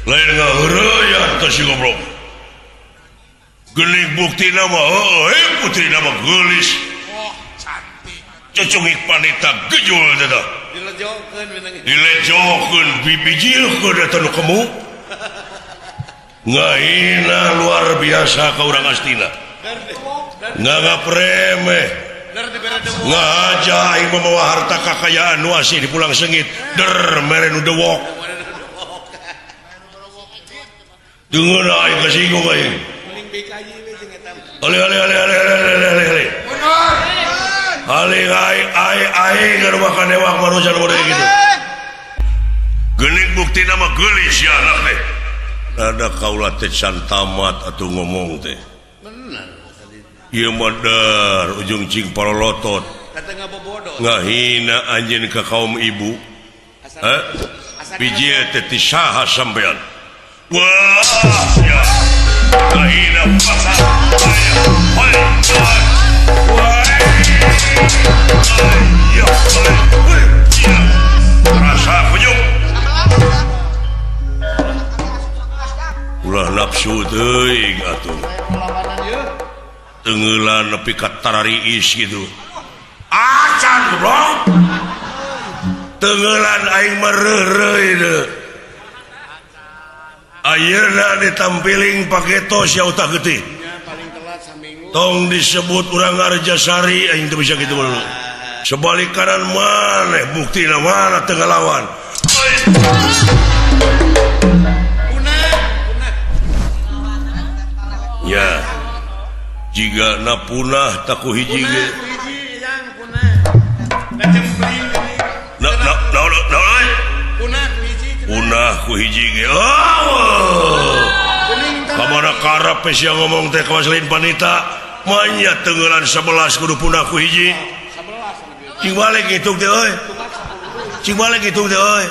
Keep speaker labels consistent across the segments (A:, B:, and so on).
A: Lain ngaheureuyan teh si goblok. Geuning buktina mah heueuh eh putrina mah geulis.
B: Oh, cantik.
A: Cucungik panita gejul teh tah.
C: Dilejokeun minang.
A: Dilejokeun bibijilkeun eta nu kemu. Ngahina luar biasa ka urang Astina. Nganggap remeh. Ngahaja aing mamawa harta kakayaan nu asih di pulang sengit. Der mere nu dewok. Dengeun aing kasinggung aing. Ale ale ale ale ale ale ale ale. Ale aing aing aing ka rumah kanewak manusia nu model gitu. Geuning buktina mah geulis ya anak teh. Ada kaula teh can tamat atuh ngomong teh.
C: Bener.
A: Ieu mah dar ujung cing parolotot.
C: Kata ngabobodo.
A: Ngahina anjeun ka kaum ibu. Hah? Biji teh ti saha sampean? Wah, ya. Ngahina pasar. Hoi, hoi. Wah. Ya, hoi. Ya. Rasa kunyuk. Ulah nafsu teuing atuh. Tenggelan nepi ka tarariis gitu. Acan goblok. Tenggelan aing mah reureuy deui. Ayeuna ditampiling paketos ya utah getih. Tong disebut urang Arjasari aing teu bisa kitu mah. Sebalik kanan maneh buktina mana teu ngalawan. Ya. Jika na punah taku hiji ge. Na na na na punah ku hiji ge. Oh. Kamana karep sia ngomong teh kawas lain panita. Manya tenggelan 11 kudu punah ku hiji. Cing balik ngitung teh euy. Cing balik ngitung teh euy.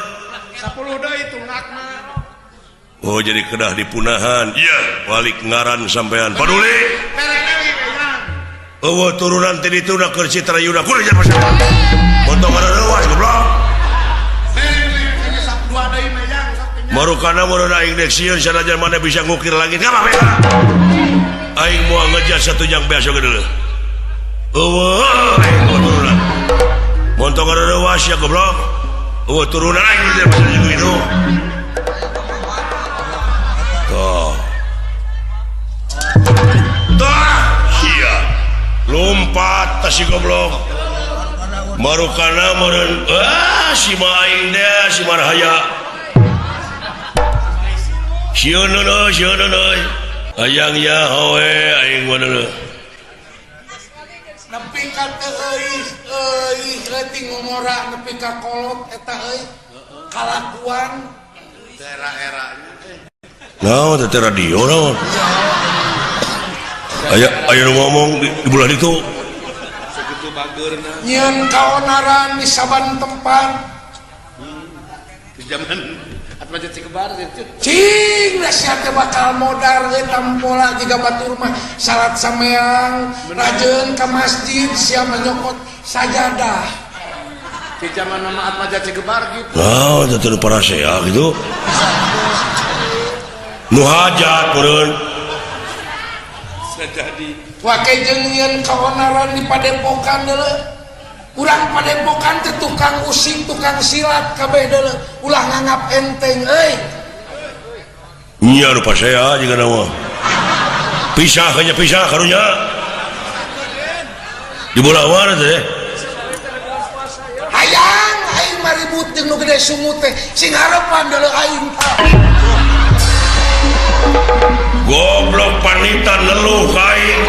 B: 10 deui tunggakna.
A: Oh jadi kedah dipunahan. Iya, balik ngaran sampean. Paduli. Eueuh turunan ti ditu na keur Citra Yuda. Kudu jadi pasal. Montong reuwas goblok. Marukana mun aing dek sieun sanajan mana bisa ngukir langit. Ngapa beda? Aing moal ngejar satu jang beas oge deuleuh. Eueuh aing moal turunan. Montong reuwas ya goblok. Eueuh turunan aing jadi pasal jeung itu. Tuh. Tah, sia. Lompat tas si goblok. Marukana meureun ah si ma aing deh si marhaya. Sieun euy, sieun euy. Hayang ya howe aing mah deuleuh.
B: Nepi ka teu euy, euy leutik ngomora nepi ka kolot eta euy. Kalakuan
C: era-eranya.
A: Naon teh radio naon? Aya aya nu ngomong di bulan itu.
C: Sakitu bageurna.
B: Nyieun kaonaran di saban tempat.
C: Di zaman Atmaja Cikebar gitu.
B: Cing nasihat teh bakal modar euy tampola jiga batur mah salat sameang rajeun ka masjid sia nyokot sajadah.
C: Di zaman nama Atmaja Cikebar gitu.
A: Naon teh teu parasea gitu. Nu hajat meureun.
C: Jadi
B: wake jeung nyieun kaonaran di padepokan deuleu. Urang padepokan teh tukang usik, tukang silat kabeh deuleu. Ulah nganggap enteng euy.
A: Nya nu pasea jiga mah. Pisah hanya pisah karunya. Di bola mana teh?
B: Hayang aing mah ribut jeung nu gede sungut teh. Sing harepan deuleu aing tah.
A: Goblok panita neluh ka aing.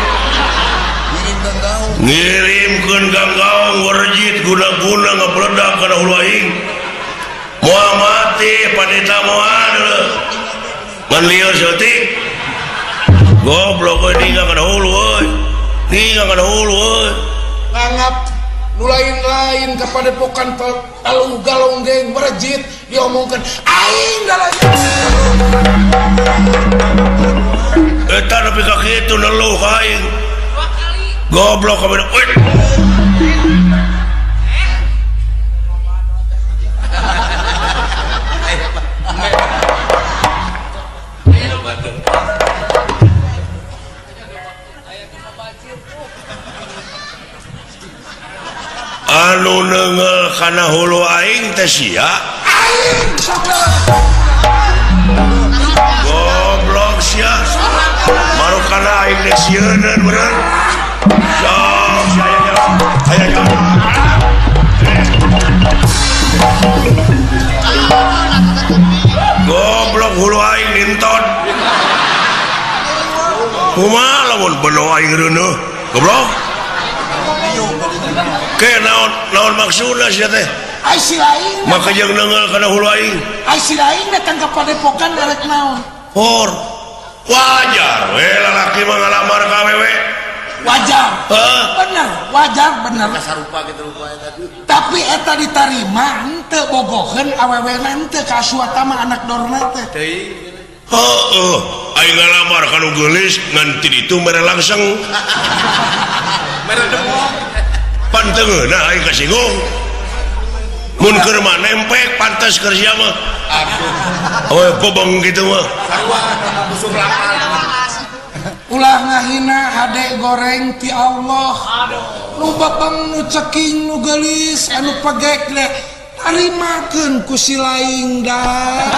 A: Ngirimkeun ganggaung werjit guna-guna ngabledak kana hulu aing. Moal mati panita moal deuleu. Ngan lieur saeutik. Goblok euy ninggal kana hulu euy. Ninggal kana hulu euy.
B: Nganggap nu lain-lain ka padepokan talu galonggeng merejit diomongkeun aing dalanya.
A: Eta nepi ka kitu neluh ka aing. Goblok kabeh. Euy. Anu neunggeul kana hulu aing teh sia.
B: Aing sok
A: goblok sia. Marukana aing dek sieuneun bener. Sok sia aya jalan. Aya jalan. Goblok hulu aing ninton. Kumaha lamun beno aing reuneuh? Goblok. Ke naon naon maksudna sia teh?
B: Ai si lain.
A: Maka jeung neunggeul kana hulu aing.
B: Ai si lain datang ka padepokan rek naon?
A: Hor. Wajar we lalaki mah ngalamar ka awewe.
B: Wajar.
A: Heeh.
B: Bener, wajar bener.
C: Sarupa kitu rupa eta.
B: Tapi eta ditarima henteu bogoheun awewena henteu ka Aswatama anak Dorna teh.
C: Teuing.
A: Heeh, aing ngalamar ka nu geulis ngan ti ditu mere langseng.
C: Mere demok.
A: Pan teu ngeunah aing kasinggung. Mun keur mah nempek pantes keur sia mah.
C: Aduh.
A: Awe bobong kitu mah.
C: Sarua musuh lamar.
B: Ulah ngahina hade goreng ti Allah. Nu bebeng nu ceking nu geulis anu pegek deh tarimakeun ku si laing da.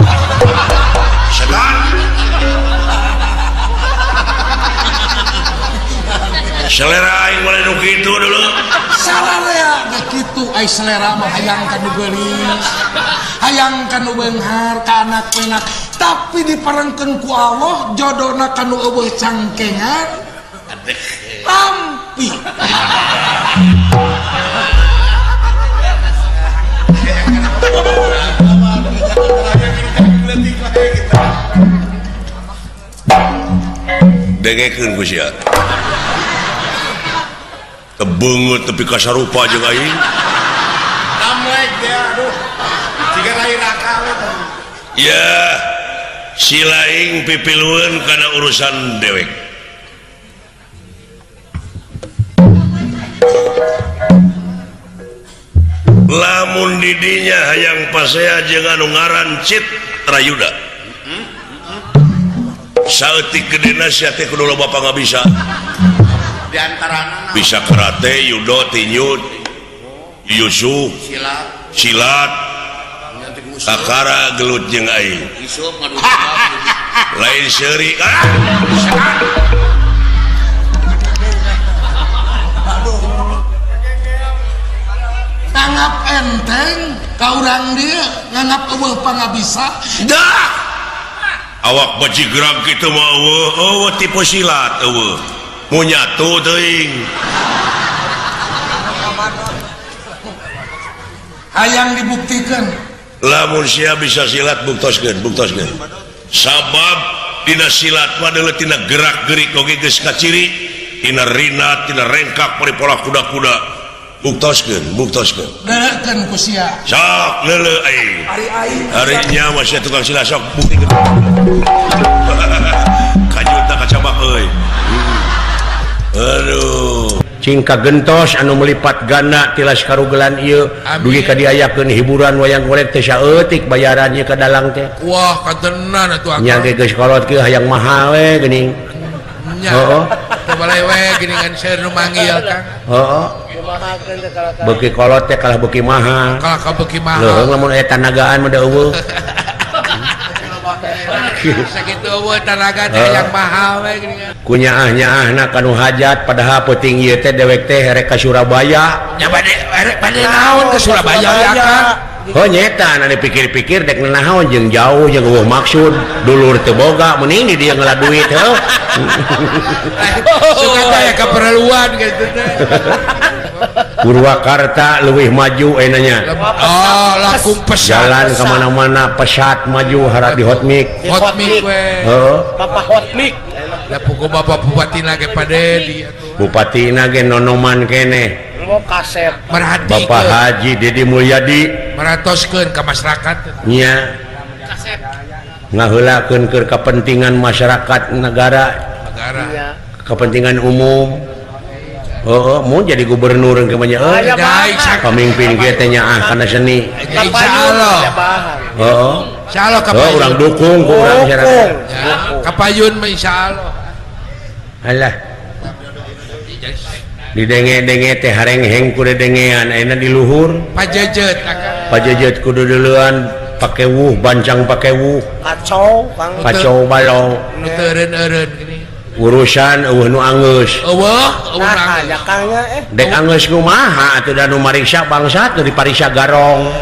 A: Setan. Selera aing mah nu kitu dulu.
B: Sararea ge kitu ai selera mah hayang ka nu geulis. Hayang ka nu beunghar ka anak penak. Tapi diparengkeun ku Allah jodona ka nu eueuh cangkengan. Tampi.
A: Dengekeun ku sia. Tebeungeut tepi ka sarupa jeung aing.
C: Tamlek dia aduh. Jiga lahir akal eta.
A: Ya, si laing pipilueun kana urusan dewek. Lamun didinya hayang pasea jeung anu ngaran Citrayuda. Saeutik gedena sia teh kudu loba pangabisa.
C: Di antarana
A: bisa karate, judo, tinju, yusu,
C: silat,
A: silat, kakara gelut jeung aing. Lain seuri. Ah!
B: Nganggap enteng ka urang dieu, nganggap eueuh pangabisa.
A: Dah. Awak bajigrag kitu mah eueuh, eueuh tipe silat eueuh. Mu nyatu teuing.
B: Hayang dibuktikan.
A: Lamun sia bisa silat buktoskeun, buktoskeun. Sabab dina silat mah deuleu tina gerak-gerik oge geus kaciri, tina rina, tina rengkak paripola kuda-kuda. Buktoskeun, buktoskeun.
B: Deuleukeun ku sia.
A: Sok leuleuh aing.
B: Ari aing.
A: Ari nya mah sia tukang silat sok buktikeun. Kajuta kacabak euy. Aduh.
D: Cingka gentos anu melipat gana tilas karugelan ieu dugi ka diayakeun hiburan wayang golek teh saeutik bayaran ieu ka dalang teh.
B: Wah, katenan atuh akang.
D: Nya ge geus kolot kieu hayang mahal we geuning.
B: Nya.
D: Heeh.
B: Teu balai we geuningan seueur nu manggil Kang.
D: Heeh. Beuki kolot teh kalah beuki mahal.
B: Kalah ka beuki mahal.
D: Leuheung lamun aya tanagaan mah da eueuh.
B: Sakitu eueuh tanaga teh hayang mahal we geuningan.
D: Kunyaah-nyaahna kanu hajat padahal peuting ieu teh dewek teh rek ka Surabaya.
B: Nya bade rek bade naon ke Surabaya ya Kang?
D: Oh nyeta anu dipikir-pikir dek naon jeung jauh jeung eueuh maksud dulur teu boga mending di dieu ngela duit heuh.
B: Suka teh aya kaperluan kitu teh.
D: Purwakarta leuwih maju enanya.
B: Oh, langkung pesat.
D: Jalan ka mana-mana pesat maju harap di hotmik.
B: Hotmik we.
D: Heeh.
E: Bapak hotmik.
B: Lah pokok bapak bupatina ge pade
D: Bupatina ge nonoman keneh.
E: Lo kasep.
B: Merhatikeun.
D: Bapak Haji Deddy Mulyadi
B: meratoskeun ka masyarakat.
D: Nya.
E: Kasep.
D: Ngaheulakeun keur kepentingan masyarakat negara.
B: Negara.
D: Kepentingan umum. Heeh, mun jadi gubernur ge mah nya euy. Pamimpin ge teh nyaah kana seni.
B: Insyaallah.
D: Heeh.
B: Insyaallah kapayun.
D: Urang dukung ku urang masyarakat.
B: Kapayun mah insyaallah.
D: Alah. Didenge-denge teh harengheng ku dedengean ayeuna di luhur.
B: Pajejet
D: pajejet kudu duluan pake wuh bancang pake wuh.
E: Kacau Kang.
D: Kacau balau.
B: Nu teu eureun-eureun gini.
D: Urusan eueuh nu anggeus.
B: Eueuh, eueuh
E: Nah, ya Kang nya
D: Dek anggeus kumaha atuh da nu mariksa bangsa teu dipariksa garong.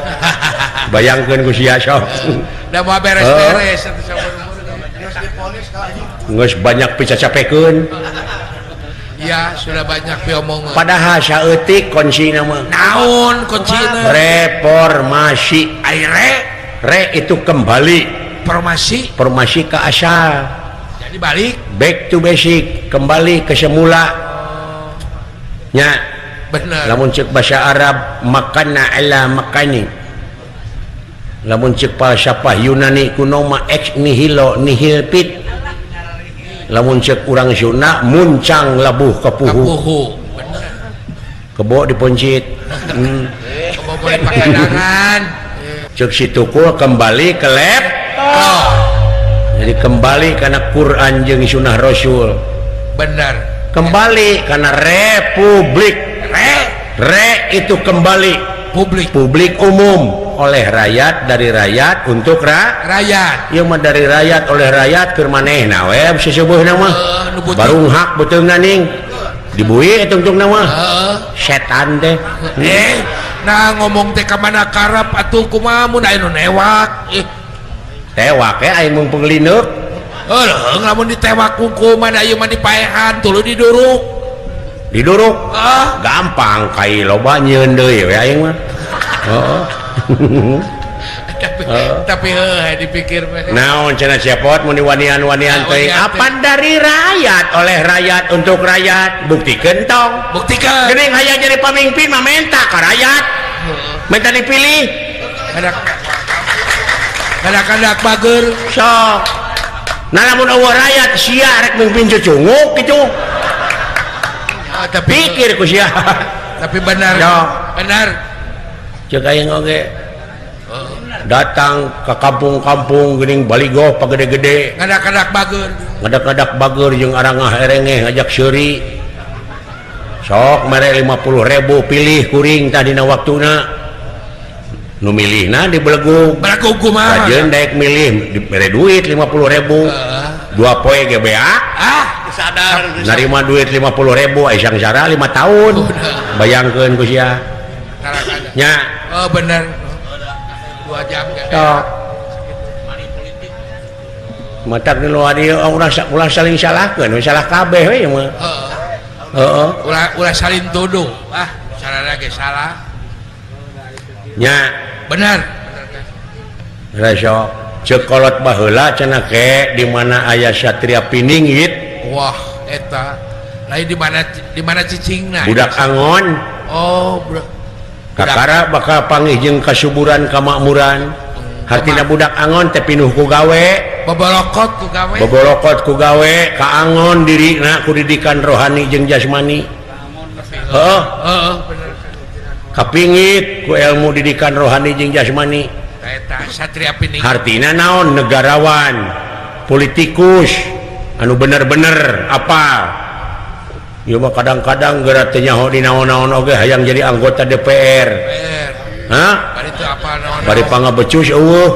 D: Bayangkeun ku sia sok.
B: Da moal beres-beres atuh saumur-umur.
D: Geus banyak picacapekeun.
B: Ya, sudah banyak piomongan.
D: Padahal saeutik kuncina mah.
B: Naon kuncina?
D: Reformasi.
B: Ai re?
D: Re itu kembali.
B: Formasi.
D: Formasi ke asal.
B: Jadi balik.
D: Back to basic, kembali ke semula. Nya.
B: Bener.
D: Lamun ceuk bahasa Arab makana ala makani. Lamun ceuk falsafah Yunani kuno mah ex nihilo nihil fit. Lamun ceuk urang Sunda muncang labuh kepuhu. Kebo diponcit.
B: Kebo boleh pakadangan.
D: Ceuk si tukul kembali ke laptop. Jadi kembali karena Quran jeung Sunnah Rasul.
B: Benar.
D: Kembali karena republik. Re itu kembali.
B: Publik.
D: Publik umum oleh rakyat, dari rakyat untuk
B: rakyat.
D: Ieu mah dari rakyat oleh rakyat keur manehna we seseubeuna mah. Barung hak beuteungna ning. Dibui tungtungna mah. Setan teh.
B: Nah ngomong teh ka mana karep atuh kumaha mun aya nu newak.
D: Tewak we aing mung penglinuk.
B: Heuh, lamun ditewak ku mana ieu mah dipaehan tuluy diduruk.
D: Diduruk? Gampang kai loba nyieun deui we aing mah. Heeh.
B: Tapi heuh dipikir mah.
D: Naon cenah cepot mun diwanian-wanian teuing. Apan dari rakyat oleh rakyat untuk rakyat. Buktikeun tong.
B: Buktikeun.
D: Geuning hayang jadi pamimpin mah menta ka rakyat. Minta dipilih.
B: Kadak-kadak bager.
D: Sok. Nah lamun eueuh rakyat sia rek mimpin cucunguk kitu.
B: Tapi
D: pikir ku sia.
B: Tapi benar.
D: Sok.
B: Benar.
D: Ceuk aing oge. Datang ke kampung-kampung geuning baligoh pagede-gede.
B: Ngadak-ngadak bager.
D: Ngadak-ngadak bager jeung arangah erengeh ngajak seuri. Sok mere 50.000 pilih kuring tah dina waktuna. Nu milihna dibelegug.
B: Belegug kumaha?
D: Kajeun daek milih dibere duit 50.000. Dua poe GBA.
B: Ah, sadar.
D: Narima duit 50.000 ai sangsara 5 tahun. Bayangkeun ku sia. Nya.
B: Oh bener. 2 jam kan.
D: Tok. Matak di luar dieu ulah saling salahkeun, salah kabeh we mah. Heeh.
B: Ulah saling tuduh. Ah, salah ge salah.
D: Nya.
B: Bener.
D: Resok ceuk kolot baheula cenah ke di mana aya Satria Piningit.
B: Wah, eta. Lain di mana cicingna?
D: Budak angon.
B: Oh, budak.
D: Kakara bakal panggih jeung kasuburan kamakmuran. Hartina budak angon teh pinuh ku gawe,
B: bobolokot ku gawe.
D: Bobolokot ku gawe, kaangon dirina ku didikan rohani jeung jasmani. Heeh.
B: Heeh, bener.
D: Kapingit ku ilmu didikan rohani jeung jasmani.
B: Eta Satria Piningit.
D: Hartina naon negarawan, politikus anu bener-bener apal. Ieu mah kadang-kadang geura teu nyaho di naon-naon oge hayang jadi anggota DPR. Hah?
B: Bari teu apal naon-naon.
D: Bari pangabecus eueuh.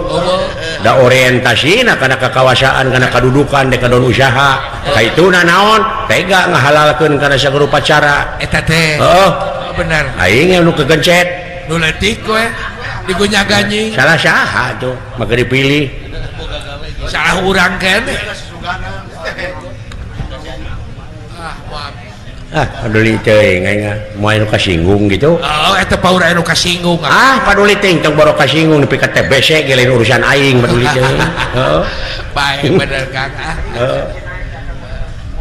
D: Da orientasina kana kakawasaan, kana kadudukan, dek kadon usaha. Kaituna naon? Tega ngahalalkeun kana sarupa cara.
B: Eta teh.
D: Heeh.
B: Bener.
D: Aing nu kegencet.
B: Nu leutik we digunya-ganyi.
D: Salah saha tuh, maka dipilih.
B: Salah urang keneh.
D: Ah, paduli teuing aing mah moal anu kasinggung gitu.
B: Oh, eta paur anu kasinggung.
D: Ah, paduli teuing tong boro kasinggung nepi ka TBC ge lain urusan aing paduli teuing. Heeh.
B: Bae bener Kang.
D: Heeh.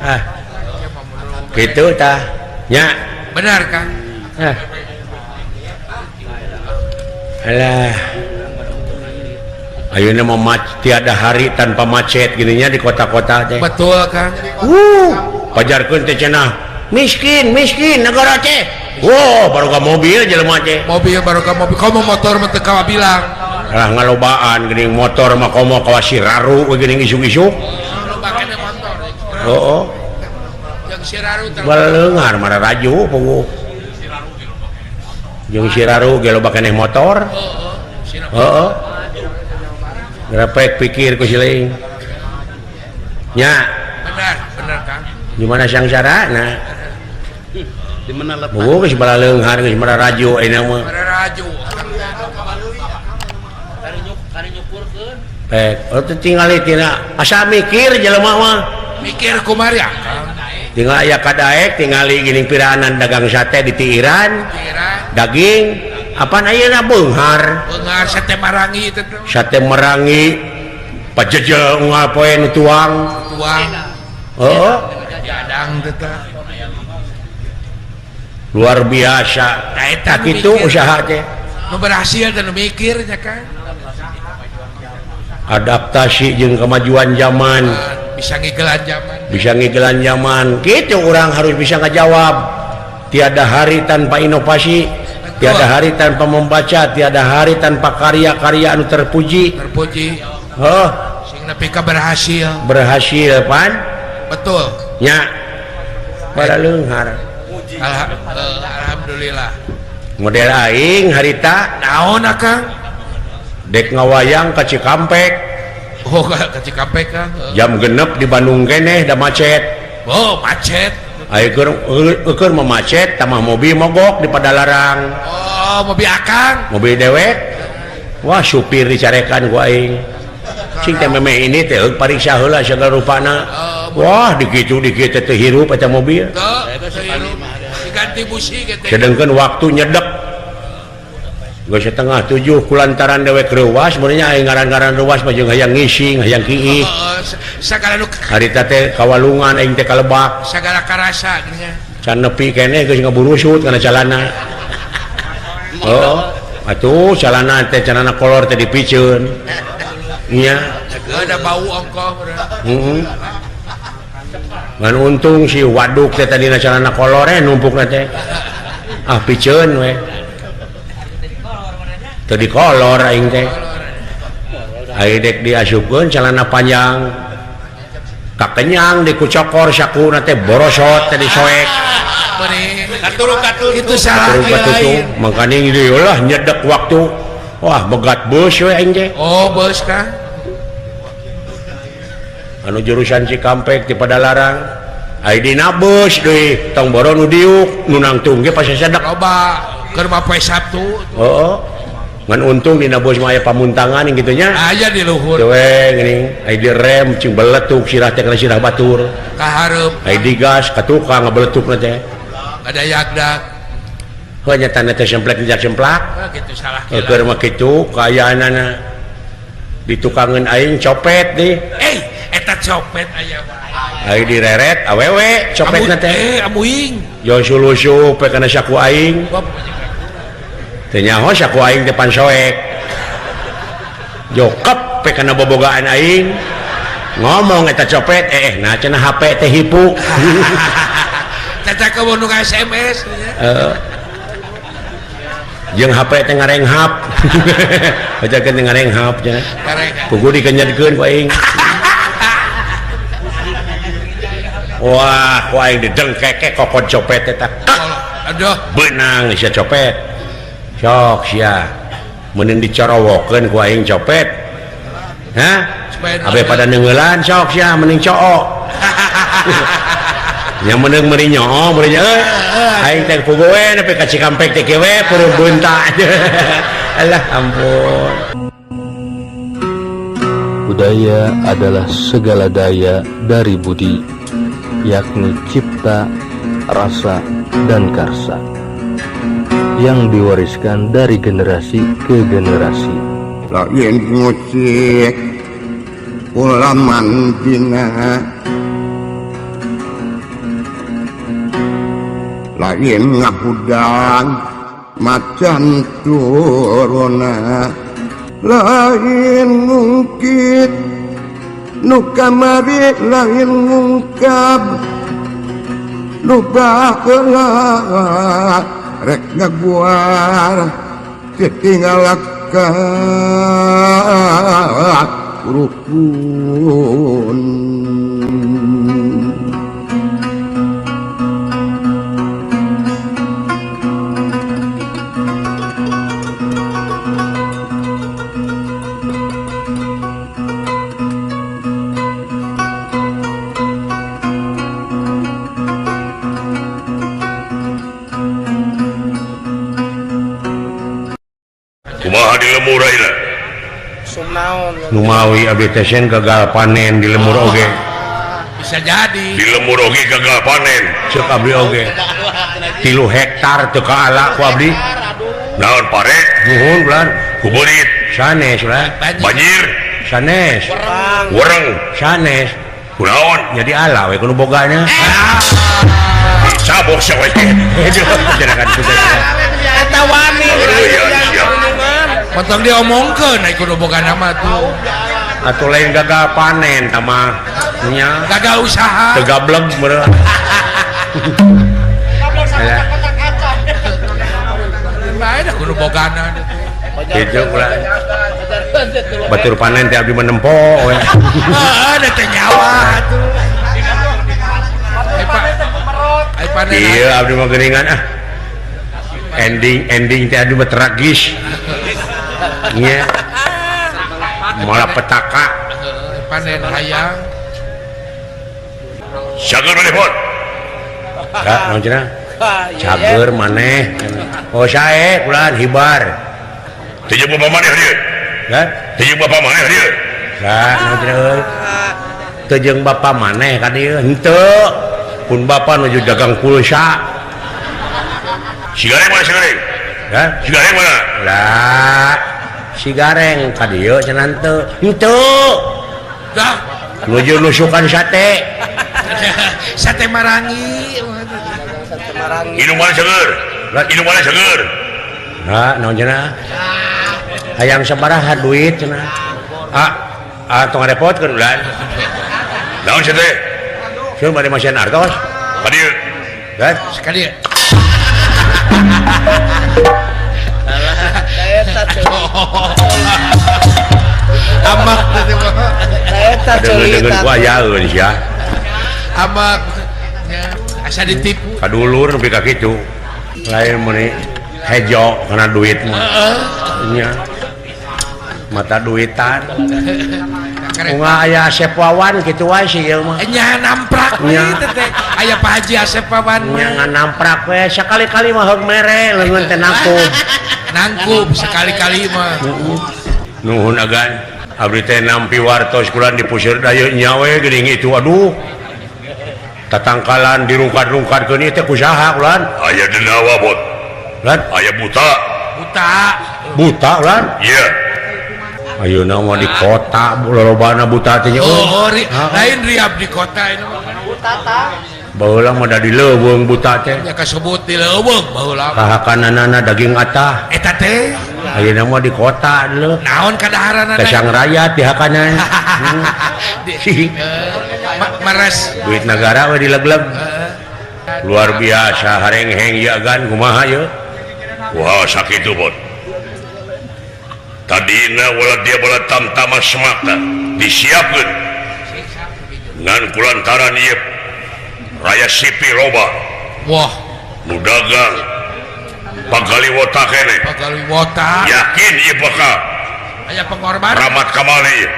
D: Ah. Kitu tah. Nya.
B: Bener Kang.
D: Ah. Alah. Ayeuna mah tiada hari tanpa macet gininya di kota-kota teh.
B: Betul Kang.
D: Pajarkeun teh cenah. Miskin, miskin negara teh. Wow, baru ka mobil jelema teh.
B: Mobil baru ka mobil. Komo motor mah teu kabilang.
D: Alah ngalobaan geuning motor mah komo kawasi raru we geuning isuk-isuk.
B: Loba keneh motor.
D: Heeh. Baleunghar mararaju puguh. Jeung Siraru ge loba keneh motor. Heeh. Grepek pikir ku siling. Nya.
B: Benar, benar Kang.
D: Di mana sangsarana?
C: Di mana letak?
D: Puguh geus balaleunghar geus mararaju ayeuna mah.
B: Mararaju.
D: Pek, oh tingali tina asa mikir jelema mah.
B: Mikir kumaha Kang?
D: Tinggal aya kadaek tingali geuning piranan dagang sate di Tiiran. Daging apaan ayeuna beunghar.
B: Beunghar sate marangi teh.
D: Sate marangi pajejel unggal poe nu tuang.
B: Tuang.
D: Heeh.
B: Jadang teh.
D: Luar biasa.
B: Nah, eta
D: kitu usaha teh.
B: Nu berhasil teh nu mikir nya Kang.
D: Adaptasi jeung kemajuan zaman.
B: Bisa ngigelan zaman.
D: Bisa ngigelan zaman. Gitu orang harus bisa ngajawab. Tiada hari tanpa inovasi,
B: betul.
D: Tiada hari tanpa membaca, tiada hari tanpa karya-karya anu terpuji.
B: Terpuji.
D: Heuh.
B: Sing nepi ka berhasil.
D: Berhasil pan?
B: Betul.
D: Nya. Para leunghar.
B: Alhamdulillah.
D: Model aing harita
B: naon Akang?
D: Dek ngawayang ka Cikampek.
B: Oh, ka Cikampek Kang.
D: Jam 6 di Bandung keneh da macet.
B: Oh, macet.
D: Ayo keur mah macet tamah mobil mogok di Padalarang.
B: Oh, mobil Akang.
D: Mobil dewek. Wah, supir dicarekan ku aing. Cing teh memeh ini teh pariksa heula sagala rupana. Wah, dikitu dikitu teh hirup eta mobil.
B: Diganti busi gitu.
D: Sedengkeun waktu nyedek. Geus 6:30 kulantaran dewek reuwas meureunnya aing ngaran-ngaran reuwas mah jeung hayang ngising, hayang kiih.
B: Sagala nu
D: harita teh kawalungan aing teh kalebak.
B: Sagala karasa nya.
D: Can nepi keneh geus ngaburusut kana calana. Heeh. Atuh calana teh calana kolor teh dipiceun. Nya.
B: Ada bau ongkoh.
D: Heeh. Ngan untung si waduk teh tadina calana kolor numpukna teh. Ah piceun we. Teu dikolor aing teh. Aing dek diasupkeun celana panjang. Kakenyang dikucokor sakuna teh borosot teh disoek.
C: Katurung-katurung
B: itu salah
D: lain. Mangkaning deui lah nyedek waktu. Wah, begat bus we aing teh.
B: Oh, bus Kang.
D: Anu jurusan Cikampek di Padalarang. Aing dina bus deui, tong boro nu diuk, nu nangtung ge pasasedek.
B: Loba keur mah poe Sabtu.
D: Heeh. Ngan untung dina bus mah aya pamuntangan kitu nya.
B: Aya di luhur.
D: We geuning, aya direm cing beletuk sirah teh kana sirah batur.
B: Ka hareup.
D: Aya digas ka tukang ngabeletukna teh.
B: Ada yagdak.
D: Heuh nya tanda teh semplek dijak semplak.
B: Heuh kitu salah.
D: Keur mah kitu kaayaanana. Ditukangeun aing copet deh.
B: Eh, eta copet aya wae.
D: Aing direret awewe copetna teh.
B: Eh, amuing.
D: Jo sulusup we kana saku aing. Teu nyaho saku aing teh pansoek. Jokep pe kana bobogaan aing. Ngomong eta copet nah cenah HP teh hipu.
B: Caca ka nu SMS.
D: Heeh. Jeung HP teh ngarenghap. Bacakeun teh ngarenghap cenah. Puguh dikenyetkeun ku aing. Wah, ku aing didengkeke kokod copet eta.
B: Aduh,
D: beunang sia copet. Sok sia. Meuneun dicorowokeun ku aing copet. Hah? Abe pada neungeulan sok sia mending cook. Nya meuneung meuri nyoo meuri euy. Aing teh puguh we nepi ka Cikampek teh kieu we peureum beunta. Alah ampun.
F: Budaya adalah segala daya dari budi, yakni cipta, rasa, dan karsa yang diwariskan dari generasi ke generasi.
G: Lain musik ulaman dina, lain ngahudang macan turuna, lain ngungkit nu kamari, lain ngungkap nu baheula rek ngaguar ditinggalaka rukun.
A: lembur ayeuna.
D: Numawi abdi teh sen gagal panen di lembur oge.
B: Bisa jadi.
A: Di lembur oge gagal panen.
D: Cek abdi oge. 3 hektar teu kaala ku abdi.
A: Naon pare?
D: Nuhun bulan.
A: Ku beurit.
D: Sanes lah.
A: Banjir.
D: Sanes.
A: Wereng.
D: Sanes.
A: Kunaon?
D: Jadi ala we kudu bogana.
A: Sabok sia we.
D: Jangan
E: eta wani.
B: Potong diomongkeun ai kudu bogana mah tuh.
D: Atuh lain gagal panen tah mah nya.
B: Gagal usaha.
D: Teu gablek meureun.
B: Bae da kudu bogana.
D: Kitu ulah. Batur panen teh abdi mah nempo we.
B: Heeh, da teh nyawa atuh. Ai panen.
D: Ieu abdi mah geuningan ah. Ending teh abdi mah tragis. Nya. Malah petaka.
B: Panen hayang.
A: Cager maneh pon.
D: Ka naon cenah? Cager maneh. Oh sae kulan hibar.
A: Teu jeung bapak maneh dieu.
D: Hah?
A: Teu jeung bapak maneh dieu.
D: Lah naon cenah euy? Teu jeung bapak maneh ka dieu. Henteu. Pun bapak nuju dagang pulsa.
A: Si Gareng mana si Gareng?
D: Hah?
A: Si Gareng mana?
D: Lah si Gareng ka dieu cenah henteu. Henteu.
B: Dah
D: nuju nusukan sate.
B: Sate marangi.
E: Sate marangi.
A: Indung mana cager? Indung mana cager?
D: Nah, naon cenah? Hayang sabaraha duit cenah? Ah, tong ngarepotkeun ulah.
A: Naon cenah teh?
D: Sieun bade masihan artos.
A: Ka dieu.
D: Hah?
B: Ka dieu.
E: Eta teh.
B: Amak teh mah.
E: Eta
D: Deungeun ku ayaeun sia.
B: Amak nya asa ditipu.
D: Kadulur nepi ka kitu. Lain meuni hejo kana duit mah.
B: Heeh.
D: Nya. Mata duitan. Unga aya Asep Wawan kitu wae sih ieu mah.
B: Nya namprak we teh teh. Aya Pak Haji Asep Wawan mah.
D: Nya nganamprak we sakali-kali mah heug mere leungeun teh nangkub.
B: Nangkub sekali-kali mah.
D: Nuhun agan. Abdi teh nampi wartos kulan di puseur dayeut nya we geuning itu aduh. Tatangkalan dirungkad-rungkadkeun ieu teh kusaha kulan?
A: Aya denawa bot.
D: Lan
A: aya buta.
B: Buta.
D: Buta lan?
A: Iya.
D: Ayeuna mah di kota lolobana buta teh nya.
B: Oh, lain riab di kota ini mah.
E: Buta tah.
D: Baheula mah da di leuweung buta teh.
B: Nya kasebut di leuweung baheula.
D: Kahakananana daging atah.
B: Eta teh.
D: Ayeuna mah di kota leuh.
B: Naon kadaharanana?
D: Kesang rakyat dihakanan.
B: Mares.
D: Duit negara we dilegleg. Luar biasa harengheng ieu agan kumaha ieu?
A: Wah sakitu bot. Tadina wala dia bola tamtama semakta disiapkeun. Ngan kulantaran ieu raya sipi loba.
B: Wah,
A: nu dagang pagaliwota kene.
B: Pagaliwota.
A: Yakin ieu bakal
B: aya pengorbanan.
A: Ramat kamali ieu.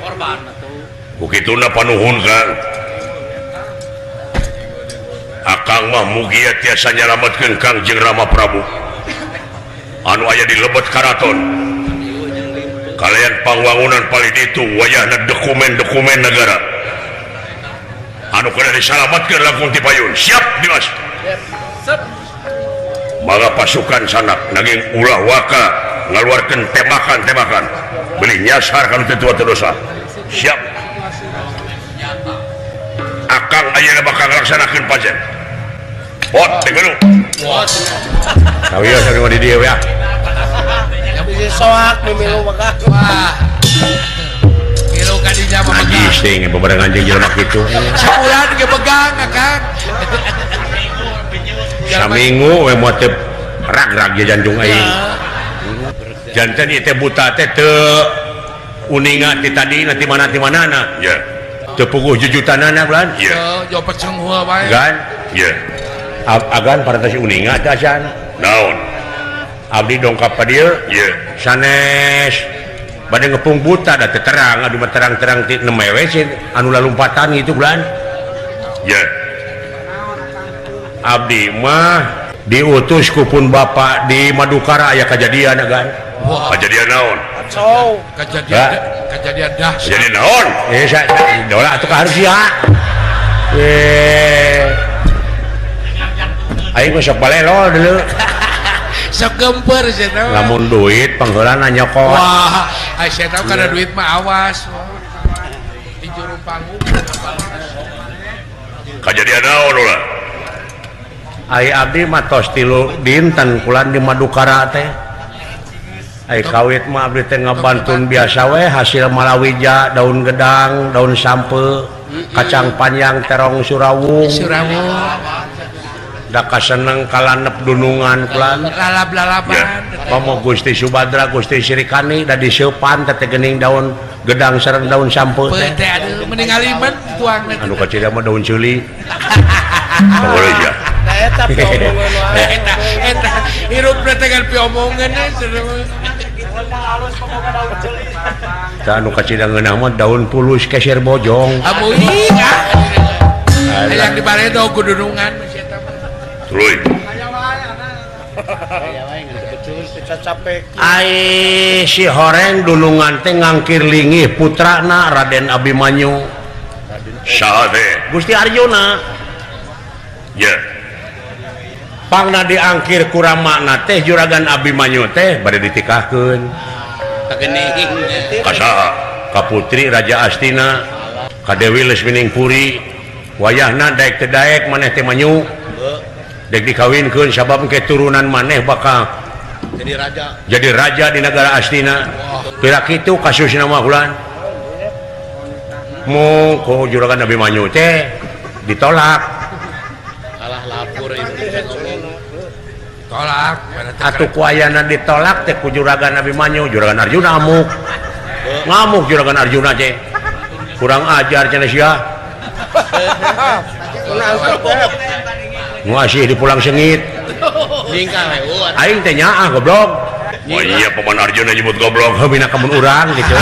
E: Korban atuh.
A: Ku kituna panuhun Kang. Akang mah mugia tiasa nyalametkeun Kang jeung Rama Prabu. Anu aya di lebet karaton. Kalian pangwangunan paling itu wayahna dokumen-dokumen negara. Anu kudu disalametkeun langkung ti payun. Siap Dimas.
E: Siap.
A: Mangga pasukan sanak nanging ulah waka ngaluarkeun tembakan-tembakan. Beli nyasar kana teu tua teu dosa. Siap. Akang ayeuna bakal ngalaksanakeun pajen. Bot teh geuleuh.
B: Bot.
D: Kawios ari mah di dieu ya.
E: Bisi soak mimilu maka.
B: Wah. Milu ka dinya mah begang.
D: Najis teh bebarengan jeung jelema kitu.
B: Sabulan ge begang Akang.
D: Saminggu we moal teu rag-rag ge jantung aing. Janten ieu teh buta teh teu uninga ti tadi ti mana ti manana.
A: Ya.
D: Teu puguh jujutanana bulan.
A: Ya.
B: Teu jo pecenghua wae.
D: Gan.
A: Ya.
D: Agan parantos uninga teh acan.
A: Naon?
D: Abdi dongkap ka dieu.
A: Ya.
D: Sanes bade ngepung buta da teu terang, anu mah terang-terang ti nemewe sih anu lalumpatan gitu bulan.
A: Ya.
D: Abdi mah diutus ku pun bapak di Madukara aya kajadian agan.
A: Kejadian naon?
B: Kejadian kejadian dahsyat.
A: Kejadian naon?
D: Dola atuh ka harus ya. Aing mah sok balelo dulu.
B: Sok gemper sia teh.
D: Lamun duit pangheulana nyokot.
B: Wah, ai sia teh kana duit mah awas. Di juru panggung.
A: Kejadian naon ulah?
D: Ai abdi mah tos 3 dinten kulan di Madukara teh. Ai kawit mah abdi teh ngabantun biasa we hasil malawija, daun gedang, daun sampe, kacang panjang, terong surawung.
B: Surawung.
D: Da kaseneng kalanep dunungan kulan.
B: Lalab-lalaban.
D: Komo Gusti Subadra, Gusti Srikani da diseupan teh geuning daun gedang sareng daun sampe teh.
B: Teh aduh mending aliman tuangna.
D: Anu kacida mah daun ceuli.
A: Boleh ya.
E: Eta piomongan wae.
B: Eta hirupna teh kan piomongan
D: Tah anu kacida ngeunah mah daun pulus keser bojong.
B: Amuing ah. Hayang dibaredo ku dunungan sia eta mah.
A: Tuluy.
D: Ai si horeng dunungan teh ngangkir lingih putrana Raden Abimanyu.
A: Saha teh?
D: Gusti Arjuna.
A: Ya.
D: Pangna diangkir ku ramana teh Juragan Abimanyu teh bade ditikahkeun.
A: Ka saha?
D: Ka putri Raja Astina, ka Dewi Lesmining Puri. Wayahna daek teu daek maneh teh manyu. Dek dikawinkeun sabab keturunan maneh bakal
E: jadi raja.
D: Jadi raja di negara Astina. Kira kitu kasusna mah ulan. Mu ku Juragan Abimanyu teh ditolak.
E: Alah lapor ieu
B: tolak.
D: Atuh ku ayana ditolak teh ku Juragan Abimanyu, Juragan Arjuna ngamuk. Ngamuk Juragan Arjuna teh. Kurang ajar cenah sia. Ngasih di pulang sengit. Aing teh nyaah goblok.
A: Oh iya paman Arjuna nyebut goblok.
D: Heuh bina kamun urang gitu.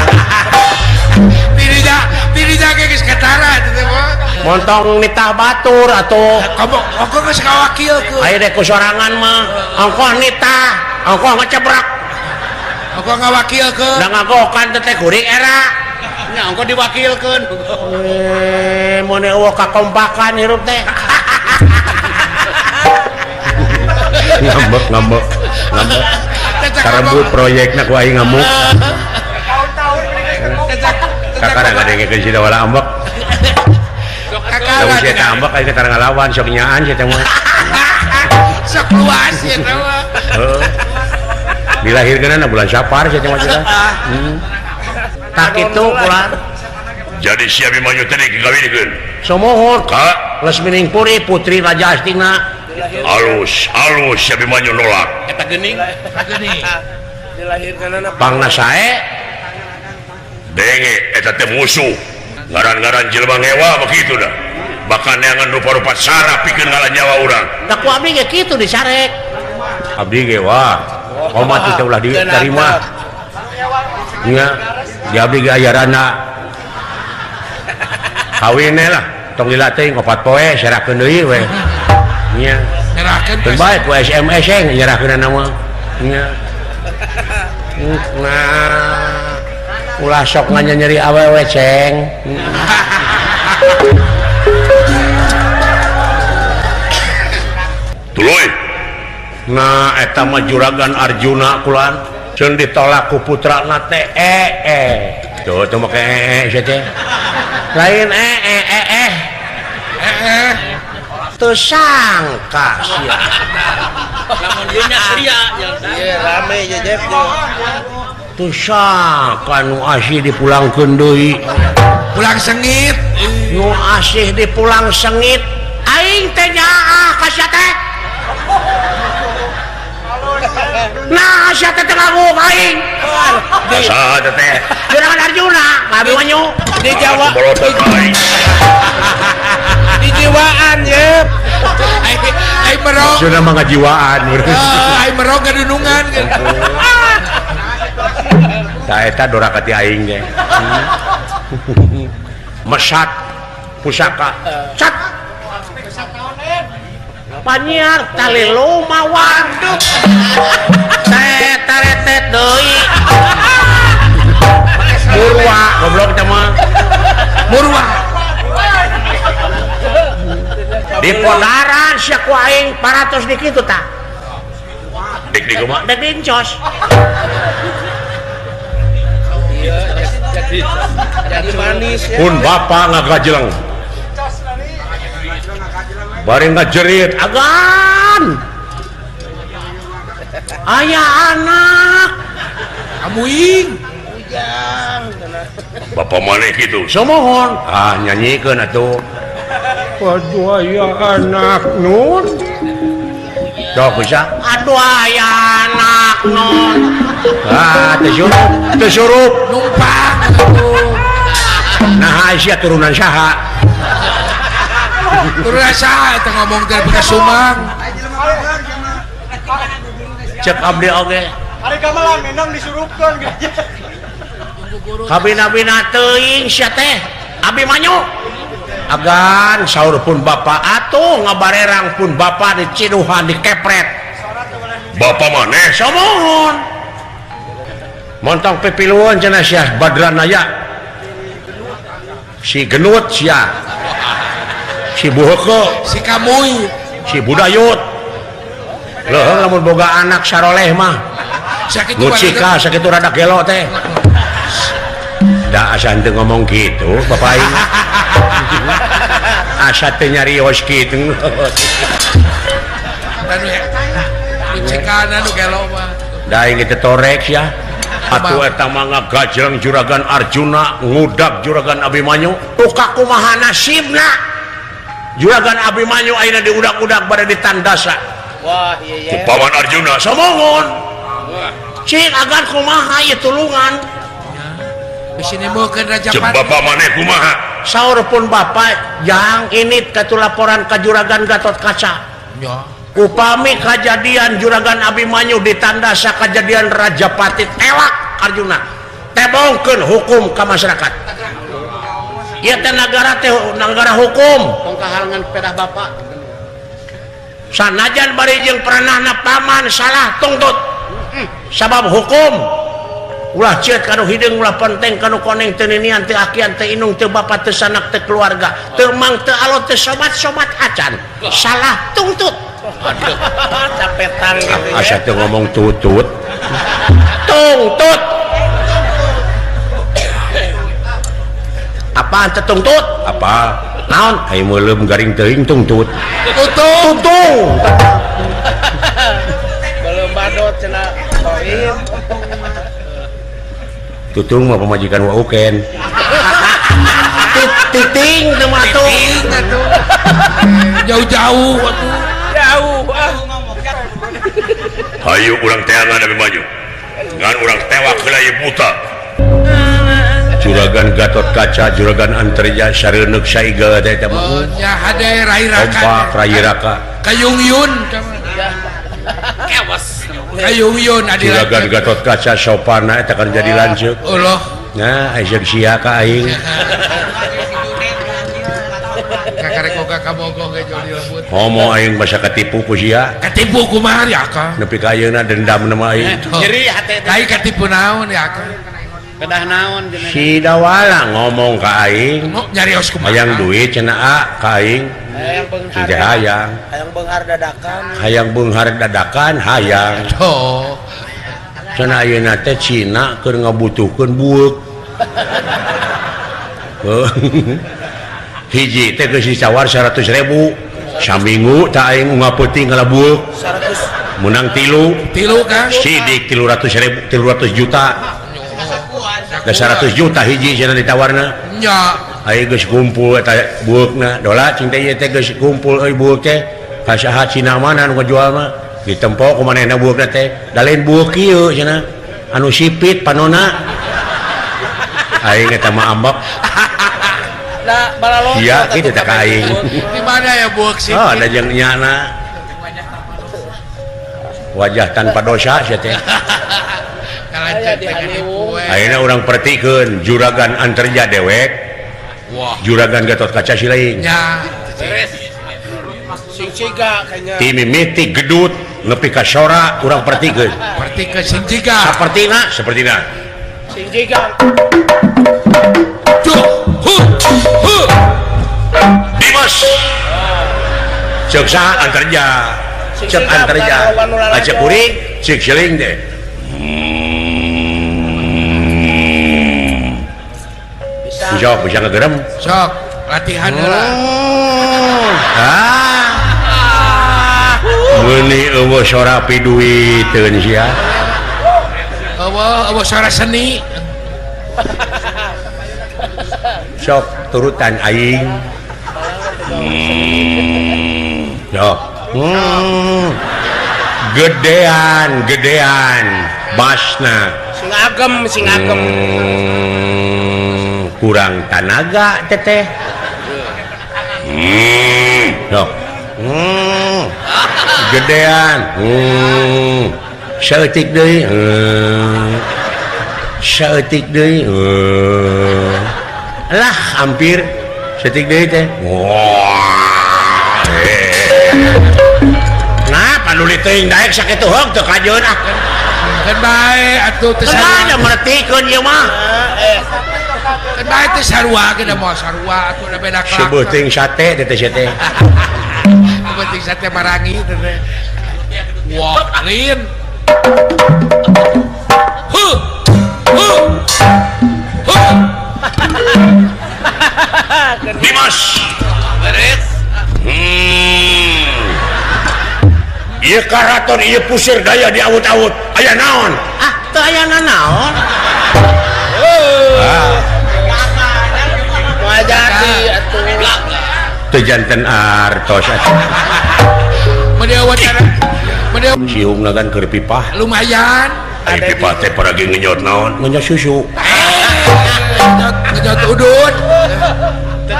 B: Dirinya ge geus katara teh mah.
D: Montong nitah batur atuh.
B: Kamu ongkoh geus kawakilkeun.
D: Aya deh ku sorangan mah. Ongkoh nitah, ongkoh ngecebrak.
B: Ongkoh ngawakilkeun.
D: Da ngagokan teh kuring era.
E: Nya ongkoh diwakilkeun.
D: Mun eueuh kakompakan hirup teh. Ngambek ngambek ngambek. Karebut proyekna ku aing ngamuk. Kakara ngadengekeun si Dawala ambek. Lamun si eta ambek aing teh ngalawan sok nyaan si eta mah.
B: Sok luas si eta mah.
D: Heeh. Dilahirkeunna bulan Sapar si eta mah cenah. Tak kitu ulah.
A: Jadi si Abimanyu teh dikawinkeun.
D: Somohon
A: ka
D: Lesmining Puri putri Raja Astina.
A: Alus, alus si Abimanyu nolak.
E: Eta geuning.
B: Geuning.
E: Dilahirkeunna
D: pangna sae.
A: Denge eta teh musuh. Ngaran-ngaran jelema ngewa begitu dah. Bahkan neangan rupa-rupa sara pikeun ngalah nyawa urang.
D: Da ku abdi ge kitu disarek. Abdi ge wah. Komat teh ulah diterima. Nya, di abdi ge aya rana. Kawin lah, tong lila teuing opat poe serakeun deui we. Nya.
B: Nyerahkeun
D: teu bae ku SMS e nyerahkeunna mah. Nya. Nah. Ulah sok nganyeri awewe ceng.
A: Tuluy.
D: Nah eta mah Juragan Arjuna kulan ceun ditolak ku putrana teh Tuh tuh make sia teh. Lain Teu sangka sia.
E: Lamun ieu nya sia. Ieu rame jejep.
D: Teu sangka nu asih dipulangkeun deui.
B: Pulang sengit.
D: Nu asih dipulang sengit. Aing teh nyaah ka sia teh. Nah, sia teh ngamuk aing.
A: Saha teh?
D: Juragan Arjuna, Abimanyu
E: di Jawa. Di jiwaan ye.
B: Ai merok.
D: Maksudna mah ngajiwaan.
B: Ai merok gadunungan.
D: Tah eta doraka ti aing ge. Mesat pusaka. Cat. Panyiar tali lumawan. Teh Taretet taretet deui. Murwa goblok teh mah. Murwa. Di podaran sia ku aing 400 di kitu tah. Dek di kumaha? Dek dincos.
E: Jadi manis ya.
D: Pun bapak ngagajeleng. Bari ngajerit agan. Aya anak
B: amuing.
A: Bapak maneh kitu.
D: Somohon. Ah nyanyikeun atuh. Aduh aya anak nun. Sok bisa. Aduh aya anak nun. Ah teu surup, teu surup
B: numpang atuh.
D: Nah sia turunan saha?
B: Turunan saha eta ngomong teh bekas sumang.
D: Cek abdi oge.
C: Ari gamelan menang disurupkeun gajah.
D: Kabina-bina teuing sia teh. Abimanyu. Agan saur pun bapak atuh ngabarerang pun bapak diciduhan dikepret.
A: Bapak maneh
D: somohon. Montong pipiluan cenah sia Badranaya. Si Genut sia. Si Buheke,
B: si Kamuy,
D: si Budayut. Leuheung lamun boga anak saroleh mah.
B: Sakitu
D: Ngucika sakitu rada gelo teh. Da asa henteu ngomong kitu bapak aing. Asa teu nyarios kitu.
B: Ngucikana nu gelo mah.
D: Da aing teh torek sia. Atuh eta mah ngagajleng juragan Arjuna ngudag juragan Abimanyu. Tukak kumaha nasibna? Juragan Abimanyu ayeuna diudak-udak bade ditandasa.
E: Wah, iya iya.
A: Ku paman Arjuna
D: somongon. Cing agan kumaha ieu tulungan.
B: Bisi nimbulkeun Raja
A: Cek
B: Pati.
A: Bapak maneh kumaha?
D: Saur pun bapak jang ini katu laporan ka juragan Gatot Kaca.
B: Nya.
D: Upami kajadian juragan Abimanyu ditandasa kajadian Raja Pati tewak Arjuna. Tebongkeun hukum ka masyarakat. Ieu teh nagara teh nagara hukum.
E: Tong kahalangan pedah bapak.
D: Sanajan bari jeung peranahna paman salah tungtut. Sabab hukum ulah ceut kanu hideung ulah penteng kanu koneng teu ninian teu akian teu inung teu bapa teu sanak teu keluarga teu mang teu alot teu sobat-sobat acan salah tungtut.
E: Aduh, capetan gitu ya.
D: Asa teu ngomong tutut. Tungtut. Apaan teu tungtut? Apa? Naon? Ai meuleum garing teuing tungtut.
B: Tutung.
D: Tutung.
E: Belum badot cenah koin.
D: Tutung mah pamajikan wa uken. Titing teu mah atuh.
B: Titing atuh. Jauh-jauh atuh.
E: Jauh ah.
A: Hayu urang teangan Abimanyu. Ngan urang tewak heula ieu buta.
D: Juragan Gatot Kaca, Juragan Antarja, Sareuneuh Saiga teh eta mah.
B: Nya hade Rai Raka.
D: Kompak Rai Raka.
B: Kayungyun.
E: Kewas.
B: Kayungyun adi
D: Juragan Gatot Kaca sopana eta kan jadi lanceuk.
B: Allah.
D: Nah, aya sia ka aing.
B: Kakarek boga kabogoh ge jol dilebut.
D: Homo aing basa katipu ku sia.
B: Katipu kumaha ya Kang?
D: Nepi ka ayeuna dendam na mah aing.
E: Nyeri hate teh.
B: Aing katipu naon ya Kang?
E: Kedah naon cenah.
D: Si Dawala ngomong ka aing.
B: Nyarios kumaha?
D: Hayang duit cenah a ka aing.
E: Hayang beunghar.
D: Teu hayang.
E: Hayang beunghar dadakan.
D: Hayang beunghar dadakan hayang.
B: Oh.
D: Cenah ayeuna teh Cina keur ngabutuhkeun bueuk. Hiji teh geus ditawar 100.000. Saminggu tah aing unggal peuting ngala bueuk.
E: 100
D: menang tilu.
B: Tilu Kang.
D: Sidik 300.000 300 juta. Da 100 juta hiji cenah ditawarna.
B: Nya.
D: Aing geus kumpul eta bueukna. Dola cing teh ieu teh geus kumpul euy bueuk teh. Ka saha Cina mana nu ngajual mah? Ditempo ku manehna bueukna teh. Da lain bueuk kieu cenah. Anu sipit panona. Aing eta mah ambek.
E: Da balaloto.
D: Sia kitu teh ka aing.
B: Di mana ya bueuk sipit?
D: Oh, da jeung nyana. Wajah tanpa dosa sia teh. Ayeuna urang pertikeun Juragan Antarja dewek.
B: Wah.
D: Juragan Gatot Kaca si lain.
B: Nya.
E: Beres. Sing ciga kayaknya.
D: Ti mimiti gedut Nepi ka sora urang pertikeun.
B: Pertikeun sing jiga.
D: Sapertina, sapertina.
E: Sing jiga.
B: Duh, hu, hu.
D: Dimas. Ceuk saha antarja. Ceuk antarja. Acek kuring, ceuk seling teh. Sok bisa ngegerem.
B: Sok latihan heula.
D: Ah. Meuni eueuh sora piduiteun sia.
B: Eueuh sora seni.
D: Sok turutan aing. Sok. Gedean, gedean basna.
E: Sing agem, sing agem.
D: Kurang tanaga teteh. Sok. Gedean. Saeutik deui. Saeutik deui. Lah hampir saeutik deui teh. Wah. Nah, panuli teuing daek sakitu heug teu kajeun ah.
B: Keun bae atuh teu
D: sarua. Mertikeun ieu mah.
B: Keun bae teu sarua ge da moal sarua atuh da beda karakter.
D: Sebeuting sate teh teh teh.
B: Sebeuting sate marangi teh teh. Wah, lin. Hu. Hu. Hu.
A: Dimas.
E: Beres.
D: Ieu karaton ieu pusir daya diawut-awut. Aya naon? Ah, teu aya naon. Ah.
E: Moal jadi atuh.
D: Teu janten artos atuh.
B: Meni wawancara. Meni
D: siungna kan keur pipah.
B: Lumayan.
A: Ari pipah teh paragi ngenyot naon?
D: Ngenyot susu.
B: Ngenyot udut.
E: Teu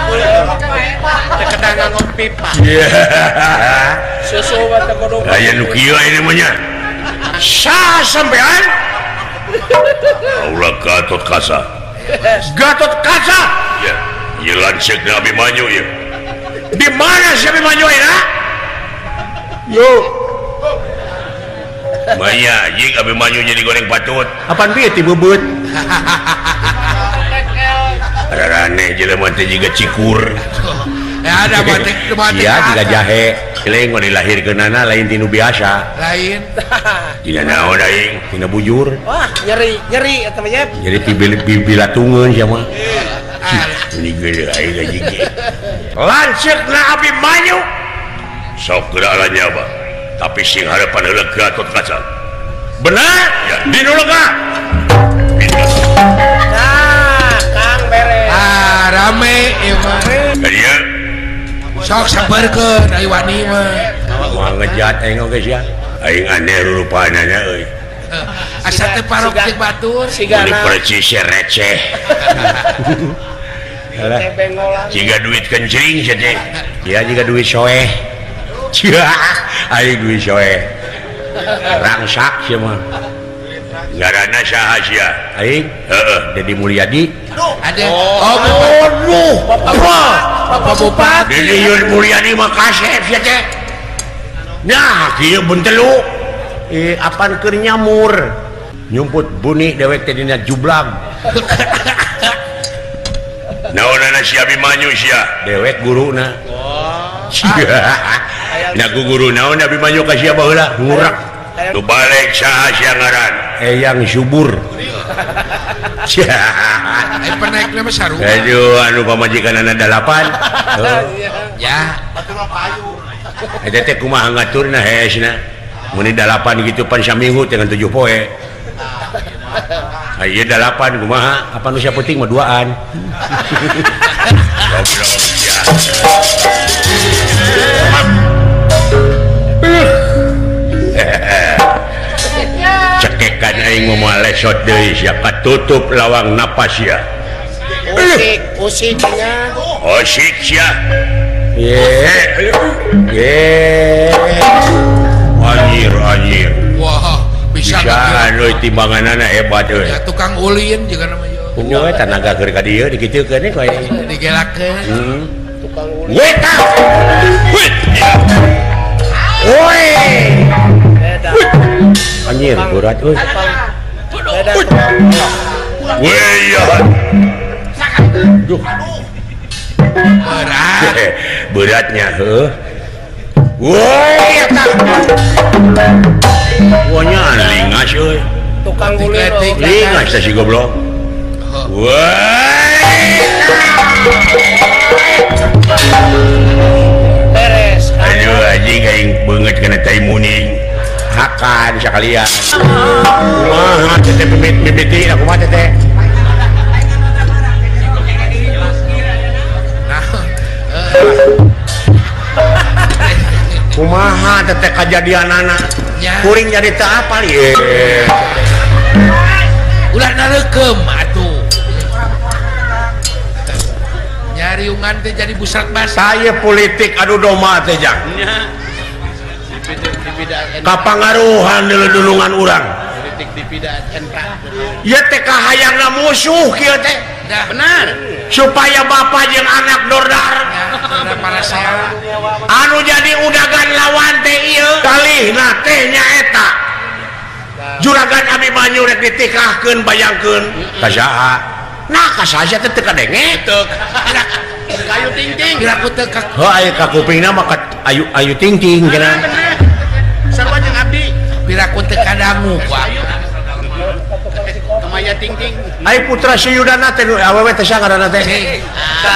E: kedah nganggo pipa. Susu mah teu kudu.
A: Aya nu kieu aya mah nya.
D: Saha sampean?
A: Kaula Gatot Kaca.
D: Gatot Kaca?
A: Ya, ieu lanceukna Abimanyu ieu.
D: Di mana si Abimanyu ayeuna? Yo.
A: Maya jeung Abimanyu jadi goreng patut.
D: Apaan bieu ti beubeut?
A: Rarane jelema teh jiga cikur.
B: Ya ada batik batik.
D: Iya jiga jahe. Leuing mah dilahirkeunana lain tinu biasa.
B: Lain.
A: Tina naon aing?
D: Tina bujur.
E: Wah, nyeri, nyeri eta mah nyep.
D: Nyeri pibilatungeun sia mah.
A: Ini gede aing gaji ge.
D: Lanceukna Abimanyu.
A: Sok geura nya Bah. Tapi sing harapan heula Gatot Kaca.
D: Benar?
A: Ya, dinu lega.
E: Nah, Kang beres.
B: Ah, rame ieu mah.
A: Ka dieu.
B: Sok sabarkeun ai wani mah.
D: Moal ngejat aing oge sia.
A: Aing aneh rurupanana euy.
B: Asa teh parok cek batur
A: Meuni percis receh. Jiga duit kencring sia teh.
D: Ya jiga duit soeh. Aing duit soeh. Rangsak sia mah.
A: Ngaranna saha sia?
D: Aing?
A: Heeh,
D: Dedi Mulyadi.
B: Ada.
D: Oh, aduh.
B: Bapak Bupati.
D: Dedi Mulyadi mah kasep sia teh. Nah, kieu bentelu. Apan keur nyamur. Nyumput buni dewek teh dina jublag.
A: Naonana si Abimanyu sia?
D: Dewek guruna. Oh. Nah, ku guru naon Abimanyu ka sia baheula? Ngurek.
A: Nu balik saha sia ngaran?
D: Eyang Subur.
B: Ai penaikna mah sarua.
D: Aduh, anu pamajikanana 8.
B: Ya.
D: Eta teh kumaha ngaturna hesna. Mun 8 gitu pan saminggu teh ngan 7 poe. Ieu 8 kumaha? Apa nu sapenting mah duaan. Cekekan aing moal lesot deui sia katutup lawang napas sia.
E: Usik, usiknya.
A: Usik sia.
D: Ye. Ye.
A: Anjir, anjir.
B: Wah, bisa
D: anu timbanganana hebat euy.
B: Ya tukang ulin juga namanya.
D: Punya tanaga keur ka dieu dikitukeun we ku aing.
B: Digelakeun.
D: Tukang ulin.
A: Weta. Wih.
D: Woi. Anjir berat euy. Duh. Berat. Beratnya heuh. Woi eta. Wonya lingas euy.
H: Tukang gulir.
D: Lingas teh si goblok. Woi.
H: Beres.
D: Aduh anjing aing beungeut kana tai muning. Hakan sakalian. Kumaha teh mimiti kumaha teh. Kumaha teh kajadianana. Kuring jadi teu apal ieu.
B: Ulah nareukeum atuh. Nyariungan teh jadi busrak basah.
D: Saya politik adu domba teh jang. Kapangaruhan dulungan urang.
C: Politik dipidaan
D: ieu teh kahayangna musuh kieu teh.
C: Benar.
D: Supaya bapak jeung anak dordar. Anu jadi udagan lawan teh ieu. Kalihna teh nyaeta. Juragan Abimanyu rek ditikahkeun bayangkeun ka saha? Nah ka saha teh teu kadenge.
C: Kayu ting-ting.
B: Piraku teu ka
D: heuh aya ka kupingna mah ka ayu ting-ting cenah.
C: Sarua jeung abdi.
B: Piraku teu kadangu ku abdi.
C: Kamaya ting-ting.
D: Ai putra Suyudana teh awewe teh saha ngaranna teh?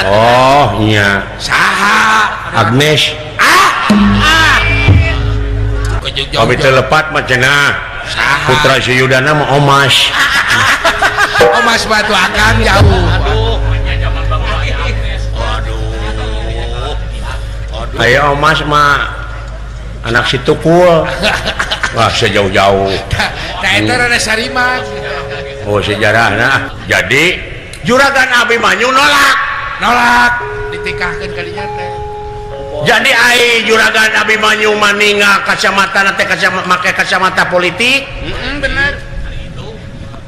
D: Oh nya.
B: Saha?
D: Agnes.
B: Ah. Ah.
D: Kami teu lepat mah cenah. Putra Suyudana mah Omas.
B: Omas batu akang jauh.
C: Aduh.
D: Aduh. Ayo Omas mah anak si Tukul. Wah, sejauh-jauh.
B: Nah, eta rada sarima.
D: Oh, sejarahna. Jadi Juragan Abimanyu nolak.
B: Nolak ditikahkeun kalinya teh.
D: Jadi ai Juragan Abimanyu maninga kacamata teh make kacamata politik.
C: Heeh, bener.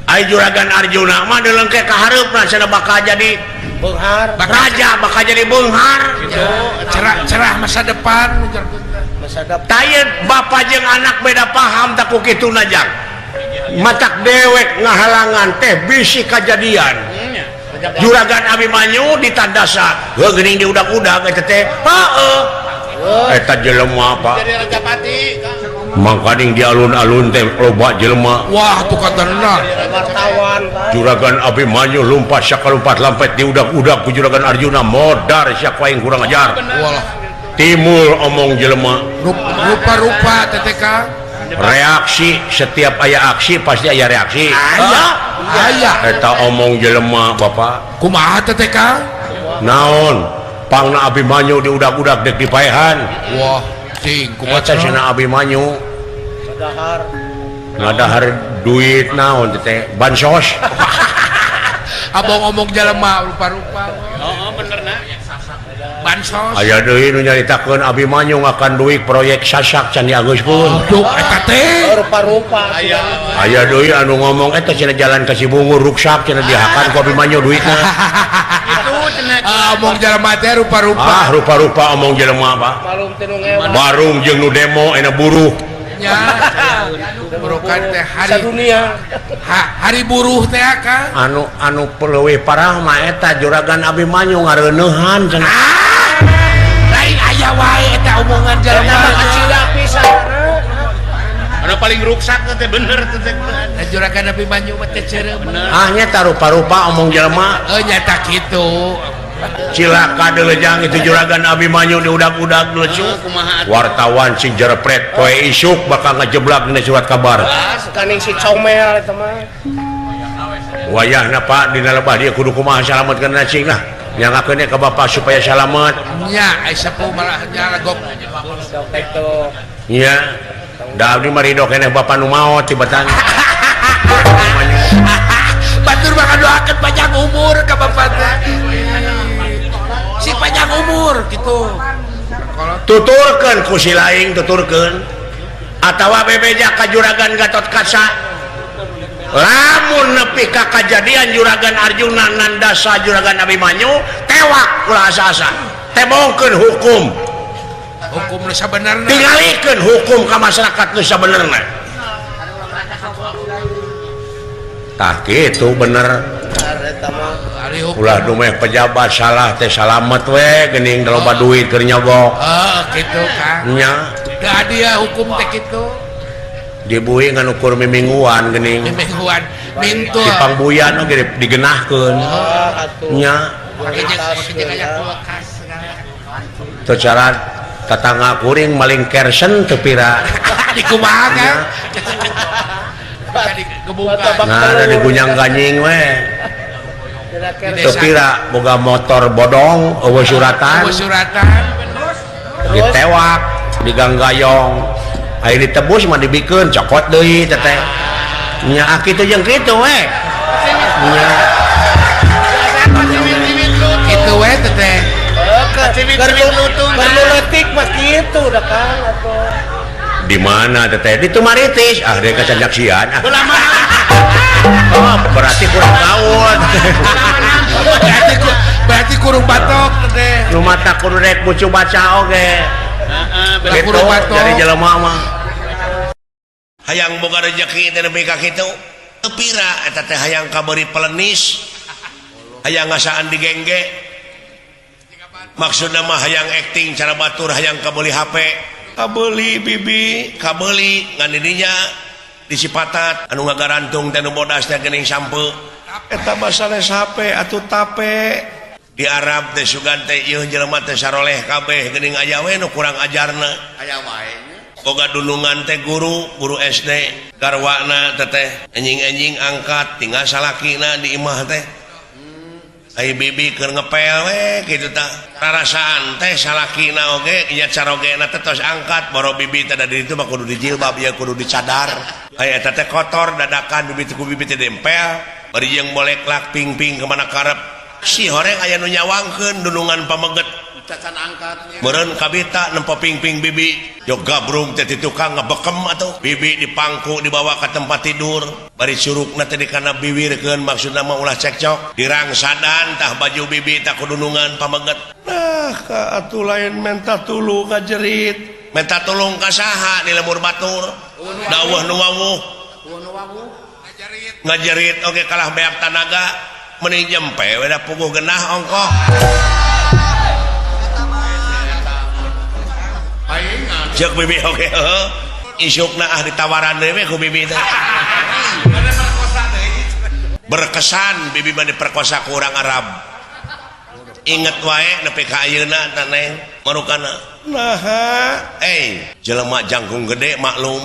D: Ai Juragan Arjuna mah deulengke ka hareupna cenah bakal jadi
H: beunghar.
D: Raja bakal jadi beunghar.
C: Gitu.
B: Cerah masa depan
H: masa depan.
D: Tayeun bapa jeung anak beda paham tak ku kituna jang. Matak dewek ngahalangan teh bisi kajadian. Juragan Abimanyu ditandasa heuh geuning diudag-udag eta teh heeh eta jelema Pak
C: jadi Rajapati
D: mangkaning di alun-alun teh loba jelema.
B: Wah tuh katerna
H: wartawan
D: Juragan Abimanyu lumpat sakalumpat lampet diudag-udag ku Juragan Arjuna modar sia ku aing kurang ajar.
B: Walah
D: timul omong jelema
B: rupa-rupa TTK
D: reaksi setiap aya aksi pasti aya reaksi.
B: Aya
D: eta omong jelema Bapak
B: kumaha TTK
D: naon pangna Abimanyu diudag-udag dek dipaehan.
B: Wah cing kumaha
D: eta cenah Abimanyu
H: ngadahar
D: ngadahar duit naon teh bansos.
B: Abong omong jelema rupa-rupa.
E: Heeh bener na
B: bansos.
D: Aya deui nu nyaritakeun Abimanyu ngakan duit proyek sasak can diageuskeun.
B: Aduh eta teh
H: rupa-rupa.
D: Aya deui anu ngomong eta cenah jalan ka Cibungur ruksak cenah dihakan ku Abimanyu duitna.
C: Itu cenah
B: omong jelema teh rupa-rupa.
D: Ah rupa-rupa omong jelema Pak. Barung jeung nu demo enak buruh.
B: Nya. Burukan teh hari
H: dunia.
B: Hari buruh teh Kang.
D: Anu anu leuwih parah mah eta Juragan Abimanyu ngareuneuhan cenah.
B: Lain aya wae eta omongan jelema
H: kacida pisan.
C: Anu paling ruksak teh bener teh.
B: Da Juragan Abimanyu mah teh ceureum.
D: Ah nya rupa-rupa omong jelema.
B: Heuh nyata kitu.
D: Cilaka deulejang itu Juragan Abimanyu diudag-udag lucu. Wartawan sing jerepret poe isuk bakal ngajeblak dina surat kabar.
H: Kaning si comel eta mah.
D: Wayahna Pak dina lebah dia kudu kumaha salametkeun cing lah. Nyangakeun ka bapak supaya salamet.
B: Nya ai sapu malah nya legok.
D: Nya. Da abdi mah ridho keneh bapak nu maot tibatan.
B: Batur mah ngadoakeun panjang umur ka bapak teh. Si panjang umur gitu.
D: Tuturkeun ku si laing tuturkeun. Atawa bebeja ka Juragan Gatotkaca. Lamun nepi ka kajadian Juragan Arjuna nandasa Juragan Abimanyu tewak ulah asa-asa. Tebongkeun hukum.
B: Hukum nu sabenerna.
D: Tingalikeun hukum ka masyarakat nu sabenerna. Tah kitu bener. Ulah dumeh pejabat salah teh salamet we geuning loba duit keur nyogok.
B: Heeh kitu Kang.
D: Nya.
B: Teu aya hukum teh kitu.
D: Dibui ngan ukur mimingguan geuning.
B: Mimingguan mintul.
D: Di pangbuyan oge digenahkeun. Nya. Teu cara tatangga kuring maling kersen teu pira.
B: Dikumaha Kang?
D: Nah, ada digunyang ganying we. Teu pira boga motor bodong eueuh suratan. Ditewak, diganggayong. Aya ditebus mah dibikeun cokot deui teteh. Nya kitu jeung kitu we. Nya.
B: Kitu we teteh.
H: Perlu letik mah kitu da Kang atuh.
D: Di mana teteh? Di Tumaritis. Ah, dia kacanjaksian. Ah. Oh, berarti kurang gaul.
B: Berarti kurang batok teteh.
D: Nu mata kudu rek bucu baca oge.
B: Heeh,
D: kurang batok. Jadi jelema mah.
A: Hayang boga rezeki teh nepi ka kitu. Teu pira eta teh hayang kabeuri pelenis. Hayang ngasaan digengge. Maksudna mah hayang acting cara batur hayang kabeuli HP. Kabeli bibi, kabeli ngan didinya disipatat anu ngagarantung teh nu bodas teh geuning sampe. Eta mah sanes HP atuh tape. Di Arab teh sugan teh ieu jelema teh saroleh kabeh geuning aya we nu kurang ajarna.
C: Aya wae nya.
A: Boga dunungan teh guru, guru SD, garwana teh teh anjing-anjing angkat tinggal salakina di imah teh. Ai bibi keur ngepel we kitu tah. Rarasaan teh salakina oge nya carogena teh tos angkat boro bibi teh da di ditu mah kudu dijilbab ieu kudu dicadar. Aya eta teh kotor dadakan bibi teh ku bibi teh dempel bari jeung boleklak ping-ping ka mana karep. Si horeng aya nu nyawangkeun dunungan pameget.
C: Cacan angkatnya.
A: Meureun kabita nempo ping-ping bibi. Yo gabrung teh ti tukang ngebekem atuh. Bibi dipangku dibawa ka tempat tidur. Bari curugna teh dikana biwirkeun maksudna mah ulah cekcok. Dirangsadan tah baju bibi tah kudunungan pameget. Nah, ka atuh lain menta tulung ngajerit. Menta tulung ka saha di lemur batur. Daweuh nu wawuh. Ngajerit oge kalah beak tanaga. Mending jempe we da puguh genah ongkoh. Cek bibi oke heuh. Isukna ah ditawaran deui we ku bibi teh. Berkesan bibi mah diperkosa ku urang Arab. Inget wae nepi ka ayeuna tah neng marukana. Naha, jelema jangkung gede maklum.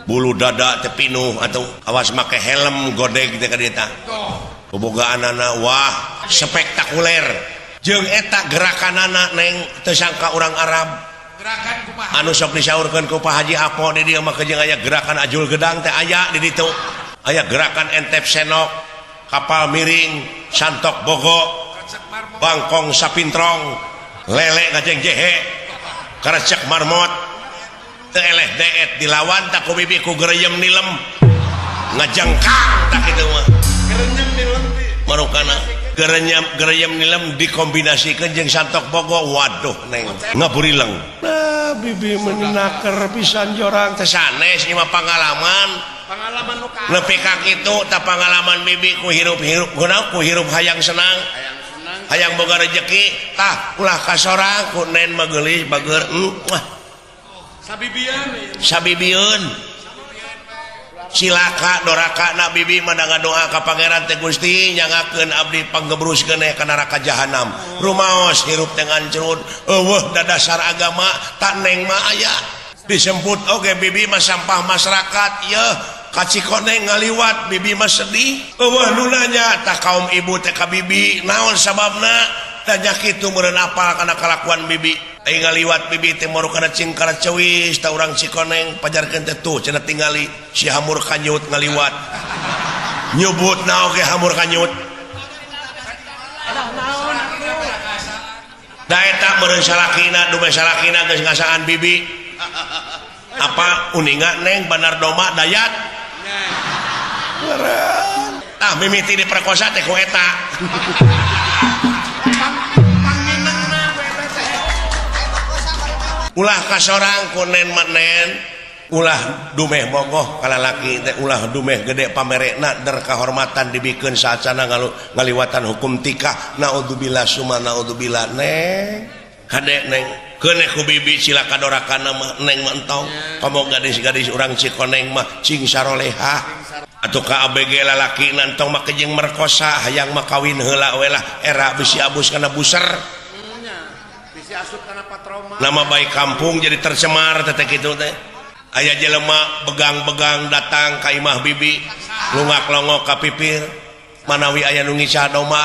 A: Bulu dada teh pinuh atuh awas make helm godeg teh ka dieu tah. Bobogaanana wah spektakuler. Jeung eta gerakanana neng teu sangka urang Arab. Anu sok disaurkeun ku Pak Haji Apo di dieu mah jeung aya gerakan ajul gedang teh aya di ditu. Aya gerakan entep senok, kapal miring, santok bogo, bangkong sapintrong, lele ngajeng jehe, karecek marmot, teu eleh deet dilawan tak ku bibi ku gereyem nilem. Ngajengkang tak kitu mah.
C: Gereyem nilem
A: marukana gereyem nilem dikombinasikeun jeung santok bogo, waduh neng ngaburileng. Nah, bibi menaker pisan jorang teh sanes ieu mah pangalaman.
C: Pangalaman nu ka.
A: Nepi ka kitu tah pangalaman bibi ku hirup-hirup kunaon ku hirup hayang senang. Hayang boga rejeki tah ulah ka sorang ku nen mah geulis bager wah.
C: Sabibieun.
A: Sabibieun. Cilaka doraka na bibi mah ngadoa ka pangeran teh Gusti nyangakeun abdi panggebruskeun ka neraka jahanam. Rumaos hirup teh ngancrut eueuh dadasar agama tak neng mah aya. Disemput oge bibi mah sampah masyarakat yeuh ka Cikoneng ngaliwat bibi mah sedih. Eueuh nu nanya tah kaum ibu teh ka bibi naon sababna? Tanya kitu meureun apal kana kalakuan bibi. Ai ngaliwat bibi teh marukana cingkara ceuis tah urang Cikoneng pajarkeun teh tuh cenah tingali si hamur kanyut ngaliwat. Nyebutna oge hamur kanyut. Da eta meureun salakina dume salakina geus ngasaan bibi. Apa uninga neng Bandar Doma Dayat? Tah mimiti diperkosa teh ku eta. Ulah ka sorang ku nen mah nen Ulah dumeh bogoh kalalaki teh ulah dumeh gede pamerekna der kahormatan dibikeun saacana ngaliwatan hukum tikah. Naudzubillah summa naudzubillah neng. Kade neng keuneh ku bibi cilaka dorakana mah neng mah entong. Komo gadis-gadis urang Cikoneng mah cing sarolehah. Atuh ka ABG lalaki nantong mah kejeng merkosa hayang mah kawin heula we lah era bisi abus kana buser.
C: Bisi asup kana patroma.
A: Nama baik kampung jadi tercemar teh kitu teh. Aya jelema begang-begang datang ka imah bibi lungak-longok ka pipir manawi aya nu ngica domba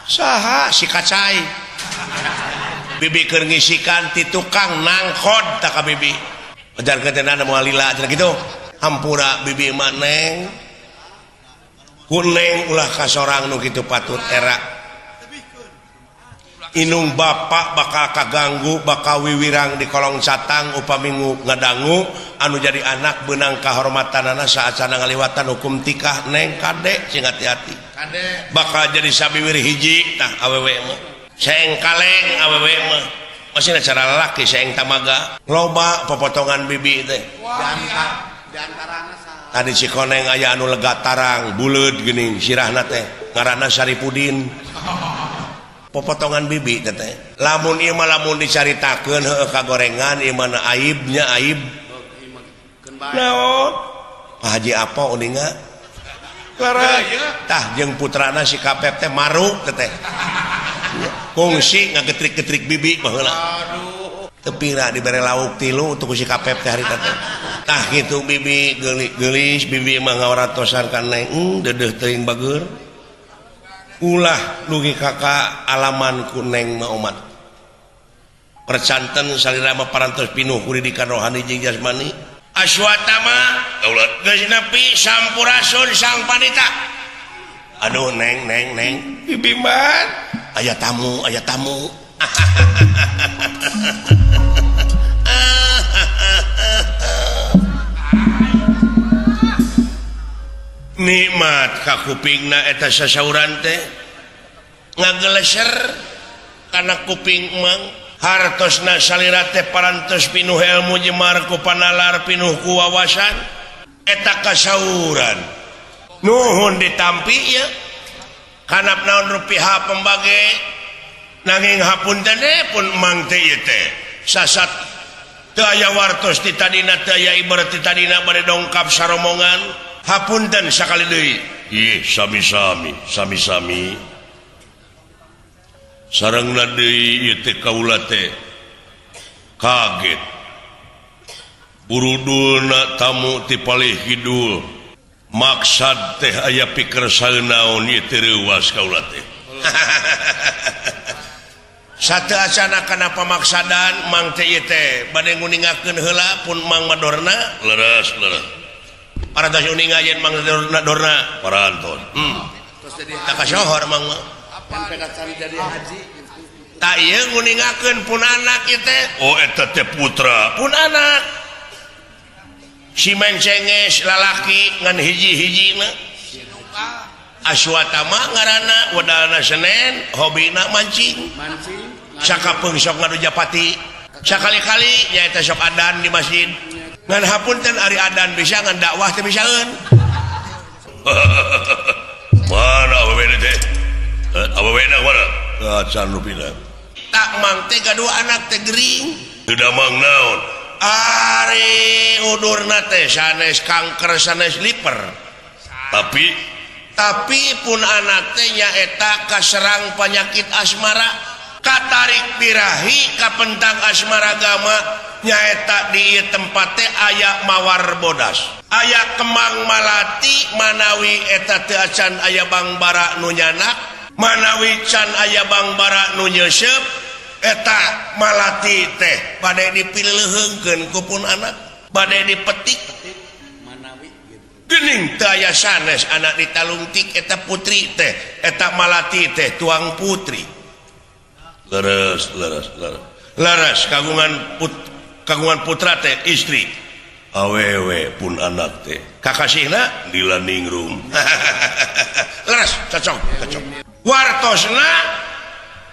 A: saha si kacai bibi keur ngisikan ti tukang nangkod ta ka bibi ajarkeun teh nana moal lila cenah kitu hampura bibi mah neng ku neng ulah ka sorang nu kitu patut era inung bapak bakal kaganggu bakal wiwirang di kolong catang upami ngadangu anu jadi anak benang kahormatanana saacana ngaliwatan hukum tikah neng kade sing hati-hati bakal jadi sabiwir hiji tah awewe mah saeng kaleng awewe mah masih cara lalaki saeng tamaga loba popotongan bibi teh tadi Cikoneng aya anu lega tarang buleud geuning sirahna teh ngaranna Saripudin popotongan bibi teh lamun ieu mah lamun dicaritakeun heueuh kagorengan ieu mah aibnya aib naon Pak Haji apa uninga tah jeung putrana si Kapep teh maruk teh kungsi ngagetrik-getrik bibi baheula teu pira dibere lauk tilu untuk si Kapep teh harita teh tah kitu bibi geulis bibi mah ngawaratosan ka neng deudeuh teuing bageur ulah dugi kakak alaman ku neng mah omat percanten salira mah parantos pinuh kuridikan rohani jeung jasmani Aswatama geus nepi sampurasun sang panita aduh neng neng neng bibi mah aya tamu aya tamu nikmat ka kupingna eta sasauran teh ngageleser kana kuping mang hartosna salira teh parantos pinuh ilmu jemar ku panalar pinuh ku wawasan eta kasauran nuhun ditampi ieu kanap naon rupiah pembage nanging hapunten pun mang teh ieu teh sasat teu aya wartos ti tadina teu aya ibarat ti tadina bade dongkap saromongan hapunten sakali deui ih sami-sami sami-sami sarengna deui ieu teh kaula teh kaget burudulna tamu ti palih kidul maksad teh aya pikersa naon ieu teh reuwas kaula teh sateu acana kana pamaksadan mang teh ieu teh bade nguningakeun heula pun mang madorna leres leres parantos uninga yen mang dorna parantos tak kasohor mang mah tak ieu nguningakeun pun anak ieu teh oh eta teh putra pun anak si mencenges lalaki ngan hiji-hijina Aswatama ngaranna wedalna Senen hobina mancing sakapeung sok ngadu japati sakali-kali nyaeta sok adan di masjid ngan hapunten ari adan bisa ngan dakwah teh bisaeun mana awewe teh awewe na mana acan rupina tak mang teh gaduh anak teh gering teu damang naon ari udurna teh sanes kanker sanes liver tapi pun anak teh nyaeta kaserang penyakit asmara katarik birahi kapentang asmara gama nyaeta di ieu tempat teh aya mawar bodas aya kembang malati manawi eta teu acan aya bangbara nu nyanak manawi can aya bangbara nu nyeuseup eta malati teh bade dipileuheungkeun ku pun anak bade dipetik
C: manawi
A: geuning teu aya sanes anak ditalungtik eta putri teh eta malati teh tuang putri leres leres leres leres kagungan putra teh istri awewe pun anak teh kakasihna di landing room leres cocok cocok wartosna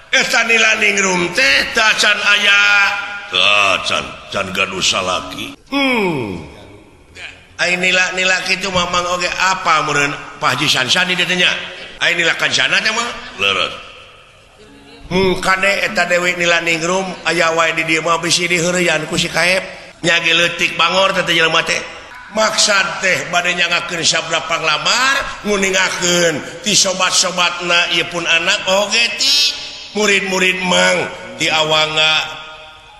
A: eta di landing room teh teu acan aya Teu acan can gaduh salaki. Ai nila-nila kitu mamang oge apa meureun Pak Haji Sansani dieu teh nya. Ai nila kancana teh mah leres. Kade eta Dewi Nila Ningrum aya wae di dieu mah bisi diheureyan ku si Kaep. Nya ge leutik bangor teh jelema teh. Maksad teh bade nyangakeun sabda panglamar nguningakeun ti sobat-sobatna ieu pun anak oge ti murid-murid mang ti Awangga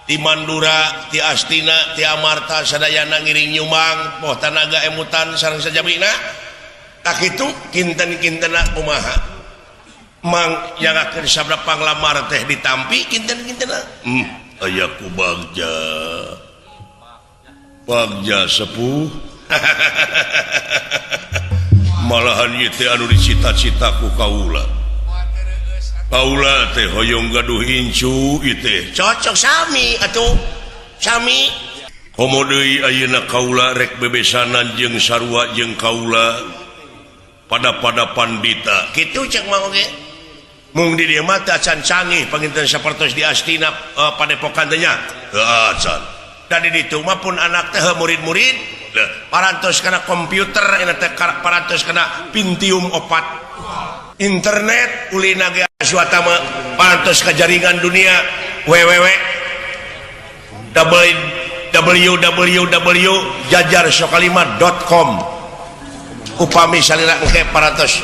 A: ti Mandura ti Astina ti Amarta sadayana ngiring nyumbang poh tanaga emutan sareng sajabina tak kitu kinten-kintena kumaha mang nyangakeun sabda panglamar teh ditampi kinten-kintena aya ku bagja bagja sepuh malahan ieu teh anu dicita-cita ku kaula kaula teh hoyong gaduh incu ieu teh cocok sami atuh sami komo deui ayeuna kaula rek bebesanan jeung sarua jeung kaula pada-pada pandita kitu cek mah oge mung di dieu mah teh acan canggih panginten sapertos di Astina padepokan teh nya teu acan dan di ditu mah pun anak teh murid-murid parantos kana komputer eta teh parantos kana Pentium 4 internet ulina ge aswata mah parantos ka jaringan dunia www www.jajarsokalima.com upami salira engke parantos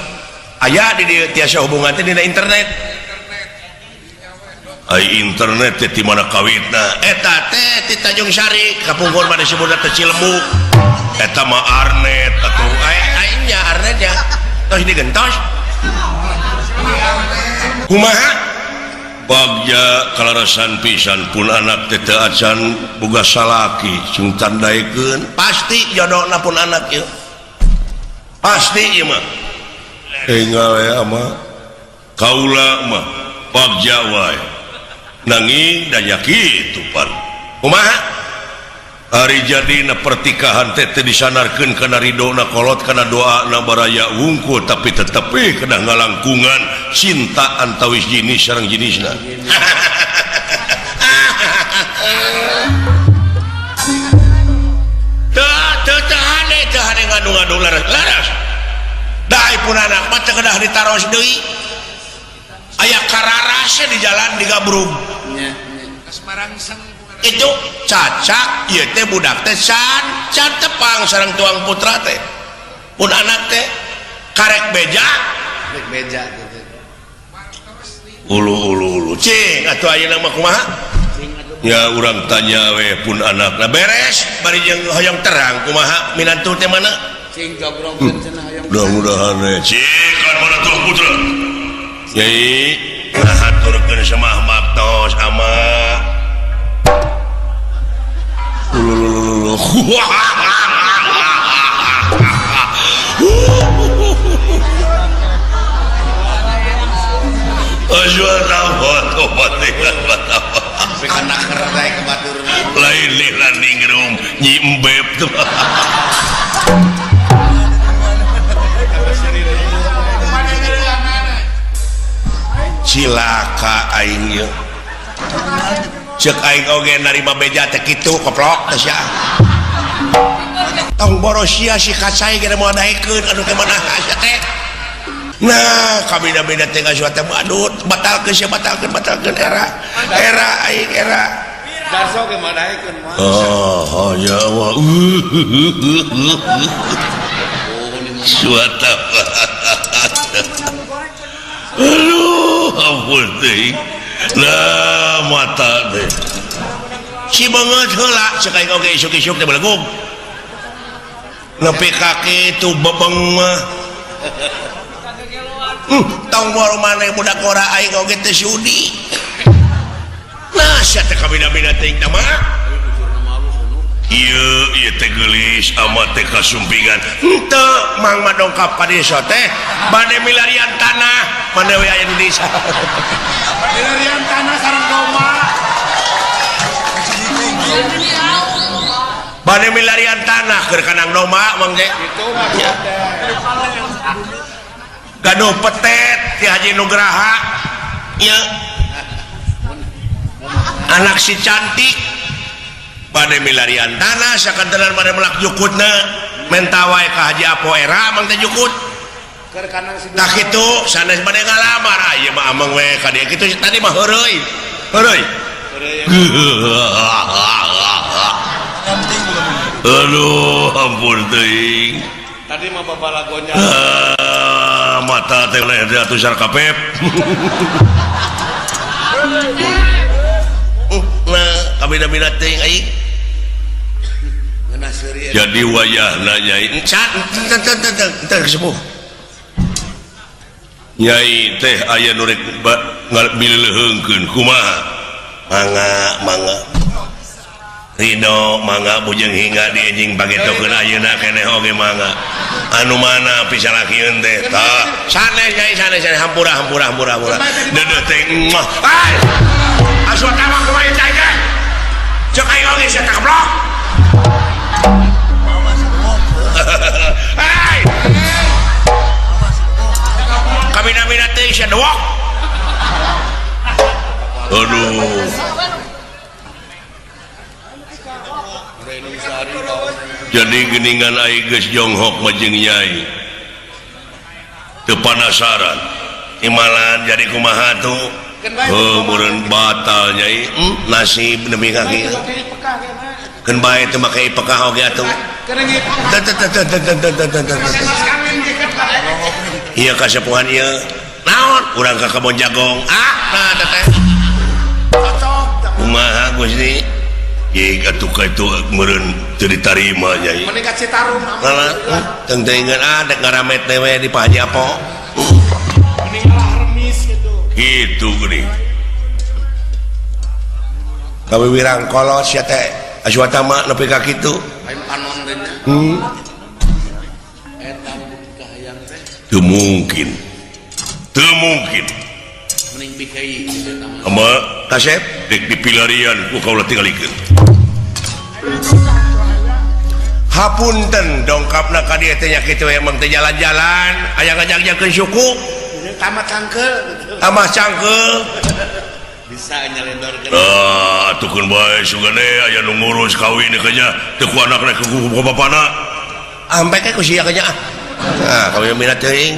A: aya di dieu tiasa hubungan teh dina internet. Ai internet teh ti mana kawitna eta teh ti Tanjung Sari kapungkur mah disebutna teh Cilembu eta mah arnet atuh ai nya arnet nya tos digentos kumaha bagja kalarasan pisan pun anak teh teu acan boga salaki sing tandaekeun pasti jodona pun anak ieu pasti ieu mah enggal ya mah kaula mah bagja wae nanging dan kitu pan kumaha ari jadina pertikahan teh teu disanarkeun kana ridona kolot kana doana baraya wungkul tapi tetep kedah ngalangkungan cinta antawis jenis sareng jenisna teu teu teu hade teu hade ngadu-ngadu laras laras da pun anak mah teu kedah ditaros deui aya kararasnya di jalan di gabrug itu cacak ieu teh budak teh can can tepang sareng tuang putra teh pun anak teh karek beja
C: karek beja gitu
A: ulu ulu ulu cing atuh ayeuna mah kumaha ya urang tanya we pun anakna beres bari jeung hoyong terang kumaha minantu teh mana
C: cing jogrongkeun cenah hoyong
A: mudah-mudahan we cing kan mana tuang putra Nyai ngahaturkeun semah baktos ama ululululu lain ningrum nyi embeb tuh. Cilaka aing ieu. Ceuk aing oge narima beja teh kitu koplok teh sia. Tong boros sia si kacai ge moal daekeun anu teh mana sia teh. Nah, kabina-bina teh geus teh aduh batalkeun sia batalkeun batalkeun era. Era aing era.
C: Darso ge moal daekeun moal.
A: Oh, ya Allah. Suata. Aduh, ampun teh. Lah mata teh. Si banget heula cek aing oge isuk-isuk teh belegug. Nepi ka kitu bebeng mah. Tong boro maneh budak ora aing oge teu sudi. Nah, sia teh kabina-bina teuing teh mah. Ieu ieu teh geulis ama teh kasumpingan. Henteu mang mah dongkap ka desa teh bade milarian tanah, mane we aya di desa.
C: Milarian tanah sareng domba.
A: Bade milarian tanah keur kandang domba mang teh.
C: Kitu mah
A: gaduh petet ti Haji Nugraha ieu anak si cantik Bade milarian tanah sakantenan bade melak jukutna menta wae ka Haji Apo era mang teh jukut. Tah kitu sanes bade ngalamar ieu mah ameng we ka dieu kitu tadi mah heureuy. Heureuy. Aduh ampun teuing.
C: Tadi mah babalagonya.
A: Mata teh leh atuh kapep. Nah, kabina-bina teuing aing. Jadi wayahna nyai encan sepuh. Nyai teh aya nu rek ngaleuheungkeun kumaha? Mangga mangga. Ridho mangga bujeng hingga di anjing pagetokeun ayeuna keneh oge mangga. Anu mana pisalakieun teh? Tah, sanes nyai sanes sanes hampura hampura hampura hampura. Deudeuh teh muah. Ai! Asup tawak kumaha cai teh? Cek aing oge sia teh goblok. Hai! Kabina-bina teh sia dewok. Aduh. Jadi geningan aing geus jonghok mah jeung nyai. Teu panasaran. Imalan jadi kumaha tuh? Heuh meureun batal nyai. Nasib nepi ka kieu. Keun bae teu make ipekah oge atuh. Ieu kasepuhan ieu. Naon? Urang ka kebon jagong. Ah, nah teteh. Kumaha Gusti? Jig atuh ka itu meureun teu ditarima nyai.
C: Meningkat Citarum.
A: Malah teuing-teuingan ah dek ngaramet teh we di Pak Haji Apo.
C: Mending lah remis gitu.
A: Kitu geuning. Kawiwirang kolot sia teh Aswatama nepi ka kitu.
C: Lain panon teh nya. Eta kahayang teh.
A: Teu mungkin. Teu mungkin.
E: Mending bikai eta mah.
A: Ama kasep dek dipilarian ku kaula tingalikeun. Hapunten dongkapna ka dieu teh nya kitu emang teh jalan-jalan aya ngajak-ajakeun suku.
C: Tamat cangkeul.
A: Tambah cangkeul.
E: Bisa nyelendorkeun.
A: Ah, atukeun bae sugane aya nu ngurus kawin teh nya teu ku anakna ku bapana. Ampe ke ku sia nya. Nah, kawin minat teuing.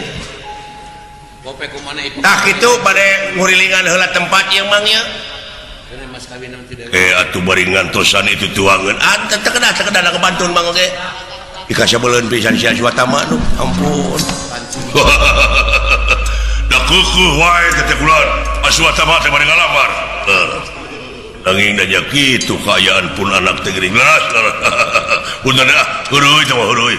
E: Gope ku mana ieu?
A: Tah kitu bade ngurilingan heula tempat ieu mang ieu.
E: Mas kawin tidak.
A: Atuh bari ngantosan itu tuangeun. Ah, teu kedah kebantun mang oge. Dikasabeuleun pisan sia Aswatama nu. Ampun. Da keukeuh wae teh kulan. Aswatama teh bari ngalamar. Nanging da nya kitu kaayaan pun anak teh geuning. Leras. Punten ah, heuruy teh mah heuruy.